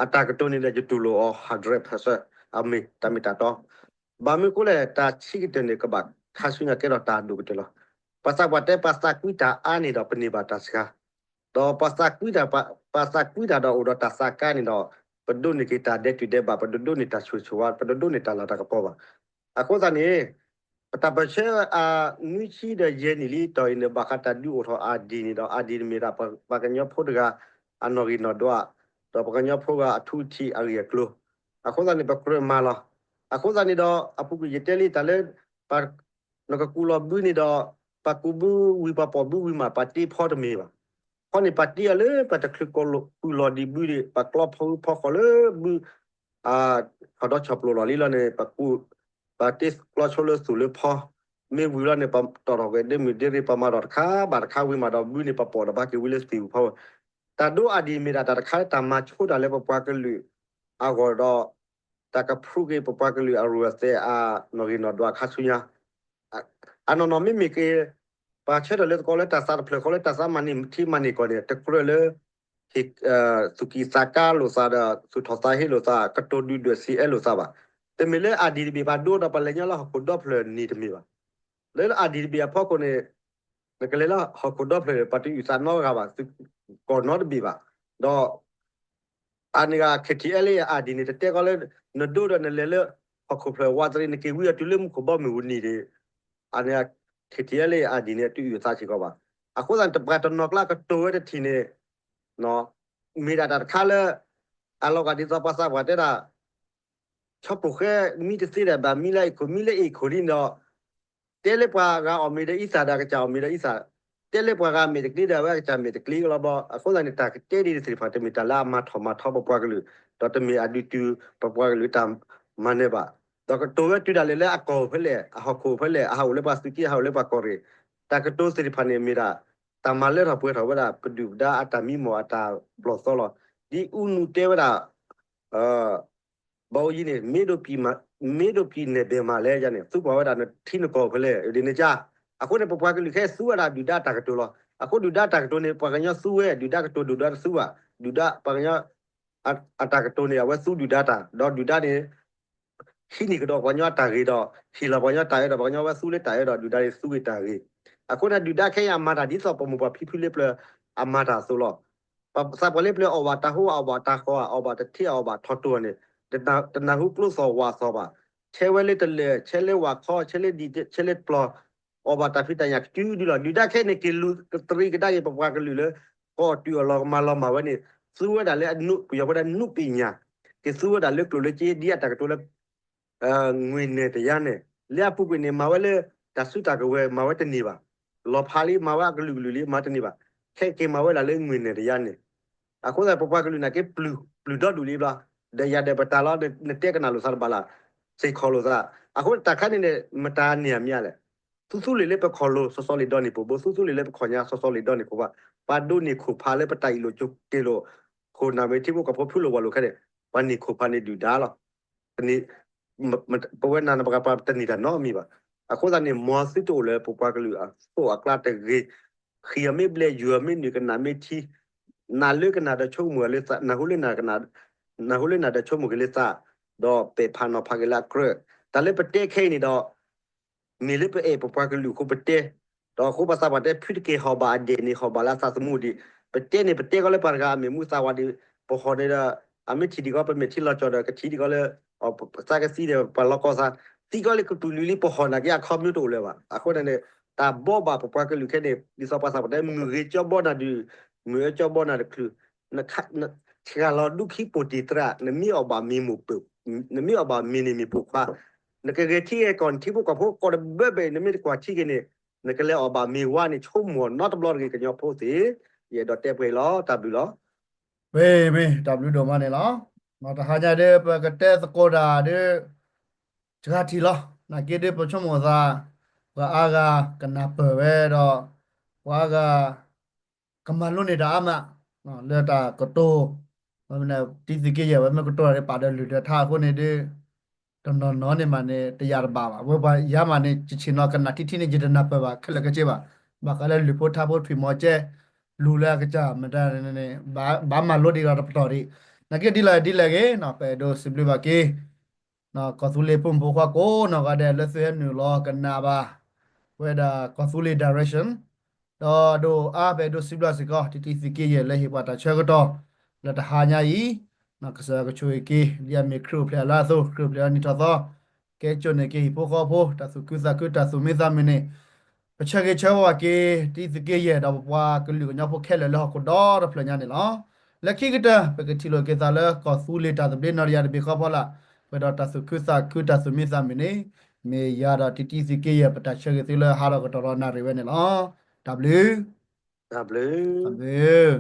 အတၢ်ကတိၤန့ၣ်ဒီး ယတူၢ်လိာ်အီၤ hundred percent အမ့ၢ်တၢ်မ့ၢ်တၢ်တီ ဘၣ်မနုၤအဃိလဲၣ် တၢ်ဆံးကတၢၢ်န့ၣ် ကဘၣ်ခါဆူညါကဲထီၣ်တၢ်ဒိၣ်ကတၢၢ်လီၤ. ပှၤသးပှၢ်တဲ ပှၤသးကွံတၢ်အါန့ၣ်ဒီး ပန့ၢ်ဘၣ်တၢ်စှၤ ဒီးပှၤသးကွံတၢ် ပှၤသးကွံတၢ်ဒီးအိၣ်ဒီးတၢ်သးကါန့ၣ်ဒီး ပဒိးန့ၢ်က့ၤတၢ်ဒဲးတူၢ်ဒဲးဘး ပဒိးဒိးန့ၢ်တၢ်ဆိၣ်ဂ့ၤဆိၣ်ဝါ ပဒိးဒိးန့ၢ်တၢ်လၤတၢ်ကပီၤဘၣ်. အဃိသတးန့ၣ် ပတၢ်ပၢၢ်ဆၢအနွံဆံဒီးယဲၢ်နံၣ်လံတီၢ်အံၤန့ၣ် ဘၣ်ဃးတၢ်ဒုးအိၣ်ထီၣ်အါဒံးန့ၣ်ဒီး အါဒံးန့ၣ်မ့ၢ်ဒၣ်ပှၤကညီဖိတဂၤအနီၣ်ဂံၢ်နီၣ်ဒွး ဒီးပှၤကညီဖိဂၤအထူအထံးအဂ့ၢ်အကျိၤ အဃိသတးန့ၣ် ပကြၢးမၤလီၤ. အဃိသတးန့ၣ်ဒီး အပူၤကွံာ်ယတဲလံတၢ်လၢ ပ နကကူးလီၤဘုန့ၣ်ဒီး ပကူးဘုဝံၤ ပပိာ်ဘုဝံၤမး ပတ့ဖီတမ့ၢ်ဘၣ်. ဖီန့ၣ် ပတ့အီၤလၢပတချုးကူးလီၤဒံးဘုန့ၣ် ပကျီဖီဃုဖီဃီၤလၢဘု ထီၣ်ဒီဆီၣ်ပျိလီၤလံလီၤန့ၣ် ပကူး ပတ့ကျီဆိလၢသူၣ်လၢဖီ မ့ၢ်ဝံၤလီၤန့ၣ် ပတီၢ်ထီၣ်ကွံာ်ဒ့မုၣ်ဒ့ရ့ ပမၤထီၣ်တခါဘၣ်တခါဝံၤမးဒီး ဘုန့ၣ် ပပိာ်ဒီးဘၣ်က့ၤဝံၤလၢသ့ၣ်ပူၤဖီဝဲ တၢ်ဒိအါဒံးမ့ၢ်ဒၣ်တၢ်တခါလၢတၢ်မၤဆိတၢ်လၢပပှၤကလုာ်အဂီၢ်ဒီး တၢ်ကဖျိက့ၤပပှၤကလုာ်အရူၢ်အသဲးအနီၣ်ဂံၢ်နီၣ်ဒွးခါဆူညါ အနီၢ်နီၢ်မ့မ့ၢ်က့ၤ ပှၤဆၢထၢၣ်လၢသကိးလၢတၢ်သးတဖျၢၣ်ဃီလၢတၢ်သးမၤန့ၢ်ထံမၤန့ၢ်ကီၢ်န့ၣ် တကြၢးလၢ သူၣ်ကံၢ်သးကါလိာ်သးဒီး သူၣ်ထီၣ်သးဟ့လိာ်သး ကတိၤဒုၣ်ဒွဲၣ်စံးအဲၣ်လိာ်သးဘၣ်. တမ့ၢ်လၢအါဒံးတဘ့ၣ်ပှၤဒိဒီးပလဲၤညီလၢဟီၣ်ခိၣ်ဒီဖျၢၣ်န့ၣ်တမ့ၢ်ဘၣ်. လၢအါဒံးတဘ့ၣ်အဖီခိၣ်န့ၣ် နကလဲၤလၢဟီၣ်ခိၣ်ဒီဖျၢၣ် ပှၤတအုၣ်သးနီတဂၤဘၣ် သုးကီၢ်နီတဘ့ၣ်ဘၣ်. ဒီး အန့ၣ်ဂ့ၤ ခ့ထံအဲလ့အါဒံးန့ၣ် တတဲကီးလၢ နဒိဒီးနလဲၤလၢ ဟီၣ်ခိၣ်ဖျၢၣ်ဝးတရံး နက့ၤဝံအတုၤလၢမူခိၣ်ဘီမုၢ်ပူၤနံၤန့ၣ် အန့ၣ် ခ့ထံအဲလ့အါဒံးန့ၣ် တအုၣ်အသးစ့ၢ်ကီးဘၣ်. အဃိသတးန့ၣ် တပှၤတနီၤကျါကတိၤဝဲတထံၣ်န့ၣ် မ့ၢ်ဒၣ်တၢ်တခါလၢ အလီၤဂာ်ဒ်သိးပှၤသးပှၢ်တဲဒၣ် ဆီပိၢ်ဃဲမံတသ့ဒီးဘၣ်မံလၢအ့ၣ်ခိၣ် မံလၢအ့ၣ်ခိၣ်ဒ်န့ၣ်ဒီး တဲလၢပှၤဂၤအီၣ်မ့ၤဒီးအံသၣ်ဒီးအကစၢ်အီၣ်မ့ၤဒီးအံသၣ်, တဲလၢပှၤဂၤမဲာ်တကျ့ဒီးအဝဲအကစၢ်မဲာ်တကျ့လီၤဘီ. အဃိသတးန့ၣ် တၢ်ကတဲဒ်န့ၣ်သ့ၣ်တဖၣ် တမ့ၢ်တၢ်လၢအမၤထီၣ်မၤထီပပှၤကလုာ်, ဒီးတမ့ၢ်အဒုးတုၤပပှၤကလုာ်တၢ်မၤနၢၤဘၣ်. ဒီးကတိၤဝဲတုၤဒၣ်လဲာ်လၢအကီၢ်ဖဲလဲၣ်, အဟီၣ်ခိၣ်ဖဲလဲၣ်, အဟးအိၣ်လၢပှၤသုးက့ အဟးအိၣ်လၢပှၤကီၢ်ရ့ၣ်, တၢ်ကတိၤသ့ၣ်တဖၣ်န့ၣ် မ့ၢ်ဒၣ် တၢ်မၤလၢထီၣ်ပှဲၤထီၣ်ဝဲဒၣ် ပဒုၣ်ပဒါအတၢ်မံမီၢ်အတၢ်ဘျီၣ်သီလီၤ. ဒ်အူနူတဲဝဲဒၣ် ဘီအိၣ်ယံၤန့ၣ် မ့ၢ်ဒိးပံာ်နဲၣ်ဘဲမးလဲၣ်ယါန့ၣ် သူကွၢ်ဝဲဒၣ်နထံနကီၢ်ဖဲလဲၣ် ဒ်န့ၣ်ကါ. အဃိန့ၣ် ပပှၤကလုာ်ခဲအံၤသူဝဲဒၣ်ဒုၣ်ဒါတၢ်ကတိၤလီၤ. အဃိဒုၣ်ဒါတၢ်ကတိၤန့ၣ် ပှၤကညီသူဝဲ, ဒုၣ်ဒါကတိၤဒုၣ်ဒါတသူဘၣ်. ဒုၣ်ဒါပှၤကညီ အတၢ်ကတိၤန့ၣ် အဝဲသူဒုၣ်ဒါတၢ်, ဒီးဒုၣ်ဒါန့ၣ် ဟံးန့ၢ်ကဒီးပှၤကညီအတၢ်ဂ့ၤဒီး ဟ့ၣ်လီၤပှၤကညီတၢ်အၢဒီး ပှၤကညီဝဲသူလၢတၢ်အၢဒီး ဒုၣ်ဒါန့ၣ်သူက့ၤတၢ်ဂ့ၤ. အဃိန့ၣ် ဒုၣ်ဒါခဲအံၤအမၤတၢ်ဒ်သိးပမိၢ်ပှၢ်ဖံဖုလၢပျၢၤအမၤတၢ်အသိးလီၤ. ပသးပှၢ်လၢပျၢၤအီၣ်ဘၣ်တၢ်ဟိ အီၣ်ဘၣ်တၢ်ဃီ အီၣ်ဘၣ်တထ့ အီၣ်ဘၣ်ထီၣ်တိၢ်န့ၣ် တနၢ်ဟူကျိသီၣ်ဝၣ်သီၣ်ဘၣ်. ဆဲဝဲလၢတလၢာ် ဆဲလၢဝၣ်ခီ ဆဲလၢဒံး ဆဲလၢပျီၢ် အီၣ်ဘၣ်တၢ်ဖံးတၢ်ညၣ်ကတုၤဒုလီၤ. ဒုၣ်ဒါခဲအံၤန့ၣ် က့ၤလူၤကတရံးကဒါက့ၤပပှၤကလုာ်လၢ ကီၢ်တုၤအီၤလီၤကမၤလီၤမၢ်ဝဲန့ၣ် သူဝဲဒၣ်လၢအနုပၢၢ်ညါ, က့ၤသူဝဲဒၣ်လၢကျိၣ်လၢစ့ဒ်အတၢ်ကတိၤလၢ ငွေနဲၣ်တယါနဲၣ်, လၢအပူၤကွံာ်န့ၣ် မၤဝဲလၢ တၢ်စုတၢ်ကဝဲၤမၤဝဲတန့ၢ်ဘၣ်. လီၤဖးလံ မၤဝဲအကလုာ်ကလုာ်လံ မၤတန့ၢ်ဘၣ်. ခဲက့ၤမၤဝဲဒၣ်လၢငွေနဲၣ်တယါနဲၣ်. အဃိသတး ပပှၤကလုာ်နာ်က့ ပျုၢ်ဒီဒူၣ်လံဘျီ, ဒီးယၤဒီးပတၢ်လီၤ နတဲကနၣ်လိာ်သးတဘၣ်လၢ်, စ့ၢ်ကီးလိာ်သး. အဃိတၢ်ခါန့ၣ်န့ၣ် မတၤန့ၢ်အမံၤလဲၣ်. သူသူလ့ၤလၢပခီၣ်လိၤ စီၤစီၤလ့ၤဒီးန့ၢ်ပိာ်ဘိ, သူသူလ့ၤလၢပခီၣ်ညါ စီၤစီၤလ့ၤဒီးန့ၢ်ခိၣ်ဖး, ပှၤဒိးန့ၢ်ခိၣ်ဖးလၢပတၢ်အ့ၣ်လိာ်က့ၤလိာ် ခိၣ်နၢ်မ့ၢ်ထံဖိကီၢ်ဖိဖုလိာ်ဝၤလိာ်ခဲန့ၣ် ပှၤန့ၢ်ခိၣ်ဖးန့ၣ်ဒုၣ်ဒါလီၤ. ပဝဲနၤနပှၤပှၤတန့ၢ်တၢ်နီတမံၤဘၣ်. အဃိသတးန့ၣ် မ်သုတအိၣ်လၢပပှၤကလုာ်အသိးအကျါတဂ့ၤ. ဃံၢ်အီၤမ့ၢ်ဘျဲၣ် ယုၢ်အီၤမ့ၢ်နုာ် ကနၣ်မ့ၢ်ထံ, နၢ်လၢကနၣ်ဒီးဆိကမိၣ်လၢသး, နၢ်ဟူလၢနၢ်ကနၣ်, နၢ်ဟူလၢနၢ်ဒီးဆိကမိၣ်က့ၤလၢသး, ဒီးပဲာ်ဖးနီၤဖးက့ၤလၢအကြၢး. တၢ်လၢပတဲခဲအံၤန့ၣ်ဒီး မ့ၢ်လၢပအဲၣ်ပပှၤကလုာ်အဃိပတဲ, ဒီးအဃိပှၤသးပှၢ်တဲ ဖုတက့ၢ်ဟီၣ်ဘၣ်အဒဲးန့ၣ် ဟီၣ်ဘၣ်လၢအသးသမူဒံး. ပတဲန့ၣ် ပတဲကီးလၢပှၤတဂၤအမ့ၢ်မူသးဝးဒံး, ပဟီၣ်န့ၣ်ဒီး အမ့ၢ်ထံၣ်ဒံးကီး ပမဲာ်ထံလီၤကၠီၣ်ဒီး ကထံၣ်ဒံးကီးလၢ သးကသံဒီး ပှၤလီၤကီၢ်သး, သံကီးလၢကပုာ်လုာ်လံ ပဟီၣ်နာ်က့အခီပညီတအိၣ်လၢၤဘၣ်. အဃိန့ၣ် တၢ်ဘီဘၣ်ပပှၤကလုာ်ခဲန့ၣ် ဒ်သိးပှၤသးပှၢ်တဲ မုၢ်ဂ့ၤကၠီဘီနၤဒုး, မုၢ်အၢကၠီဘီနၤတချုး ဆှၢလီၤဒူခံပိာ်တံၢ်သရၣ်, နမ့ၢ်အီၣ်ဘၣ်မ့ၤမိၢ်ပိာ်, နမ့ၢ်အီၣ်ဘၣ်မ့ၤန့ၣ်မ့ၢ်ပိာ်ခွါ, နကဂဲၤထံဂဲၤကီၢ် နထံဖိကီၢ်ဖိကိးတဘၢဘၢအံၤ နမ့ၢ်တကွၢ်ထံက့ၤန့ၣ် နကလဲၤအီၣ်ဘၣ်မ့ၤဝါန့ၣ် ဆိကမိၣ်နီတဘျီတဂ့ၤ ကညီဖိသ့ၣ်. ယအဲၣ်ဒိးတဲပှဲၤလီၤ. တၢ်ဘျုးလီၤ. မ့ၢ်မ့ၢ် တၢ်ဘျုးဒိၣ်မးန့ၣ်လီၤ. တဟါညါဒ်ပကတဲသကိးတၢ်ဒ် စှၤထံၣ်လီၤ. နာ်က့ဒ်ပဆိကမိၣ်သး ပှၤအါဂၤကနၢ်ပၢၢ်ဝဲဒီး ပှၤအါဂၤ ကမၤလိန့ၢ်တၢ်အါမး လၢတၢ်ကတိၤ တံသုးက့ယဲၢ်ဝဲ မ့ၢ်ကတိၤတၢ်ဒ်ပာ်ဒီးလုၢ်ဒီးထါအဃိန့ၣ်ဒ် တနီၤနီၤန့ၣ်မးန့ၣ် တယာ်တဘၣ်ဘၣ်. ဝဲပှၤယါမးန့ၣ် ဆ့ၣ်ဆ့ၣ်နီၤကနၣ်ထံထံန့ၣ် ယတနၢ်ပၢၢ်ဘၣ် ခဲလၢာ်ခဲဆ့ဘၣ်. ဘၣ်ဃးလၢလုၢ်ဖိထါဖိထွံၣ်မီၤကဲ လူၤလၢအကစၢ်မတၤန့ၣ် ဘၣ်မၤလိဒံးဒီးတပတီၢ်ဒံး. နာ်က့ဒ်လဲၣ်ဒ်လဲၣ်ဂ့ၤ ပအဲၣ်ဒိးစံးဘျုးဘၣ်က့ၤ ကီၢ်သူလ့ၤဖိမုၣ်ဖိခွါကိးနီၢ်ဂၤဒဲး လၢသုဟဲနုာ်လီၤကနၣ်ဘၣ် ဝဲဒၣ်ကီၢ်သူလ့ၤ direction ဒီးဒိၣ်အါ ပအဲၣ်ဒိးစံးဘျုးစ့ၢ်ကီး တံသုးက့ယဲၢ်လၢဟ့ၣ်ပှၤတၢ်ဆၢကတီၢ် လၢတဟါညါအံၤ ကစၢ်ယွၤကဆိၣ်ဂ့ၤက့ၤ ဒ်အမ့ၢ်ခရံာ်အိၣ်ဖျဲၣ်အလါအသိး ခရံာ်အိၣ်ဖျဲၣ်အနံၣ်ထီၣ်သီ ကဲကိးန့ၢ်က့ၤဟံၣ်ဖိဃီဖိ တၢ်သူၣ်ခုသးခု တၢ်သူၣ်မံသးမုာ်န့ၣ် ပဆၢဂ့ၤဆၢဝါဘၣ်က့ၤ တံသုးက့ယဲၢ် ဒီးပပှၤကလုာ်ကညီဖိခဲလၢာ်လၢဟီၣ်ခိၣ်ဒီတဖျၢၣ်ညါန့ၣ်လီၤ. လၢခံကတၢၢ် ပကထံၣ်လိာ်က့ၤသးလၢကီၢ်သူလ့ၤတၢ်သဘျ့နီၢ်တယၢ်တဘ့ၣ်ဃီဖီလာ် ပှဲၤဒီးတၢ်သူၣ်ခုသးခု တၢ်သူၣ်မံသးမုာ်န့ၣ် မ့ၢ်ယၤဒီးတံတံသံက့ယဲၢ် ပတၢ်ဆၢဂ့ၤသုလၢဟါဒီးကတီၢ်ဒီးနၣ်ရံၣ်ဝဲန့ၣ်လီၤ. တၢ်ဘျုး, တၢ်ဘျုး, တၢ်ဘျုး.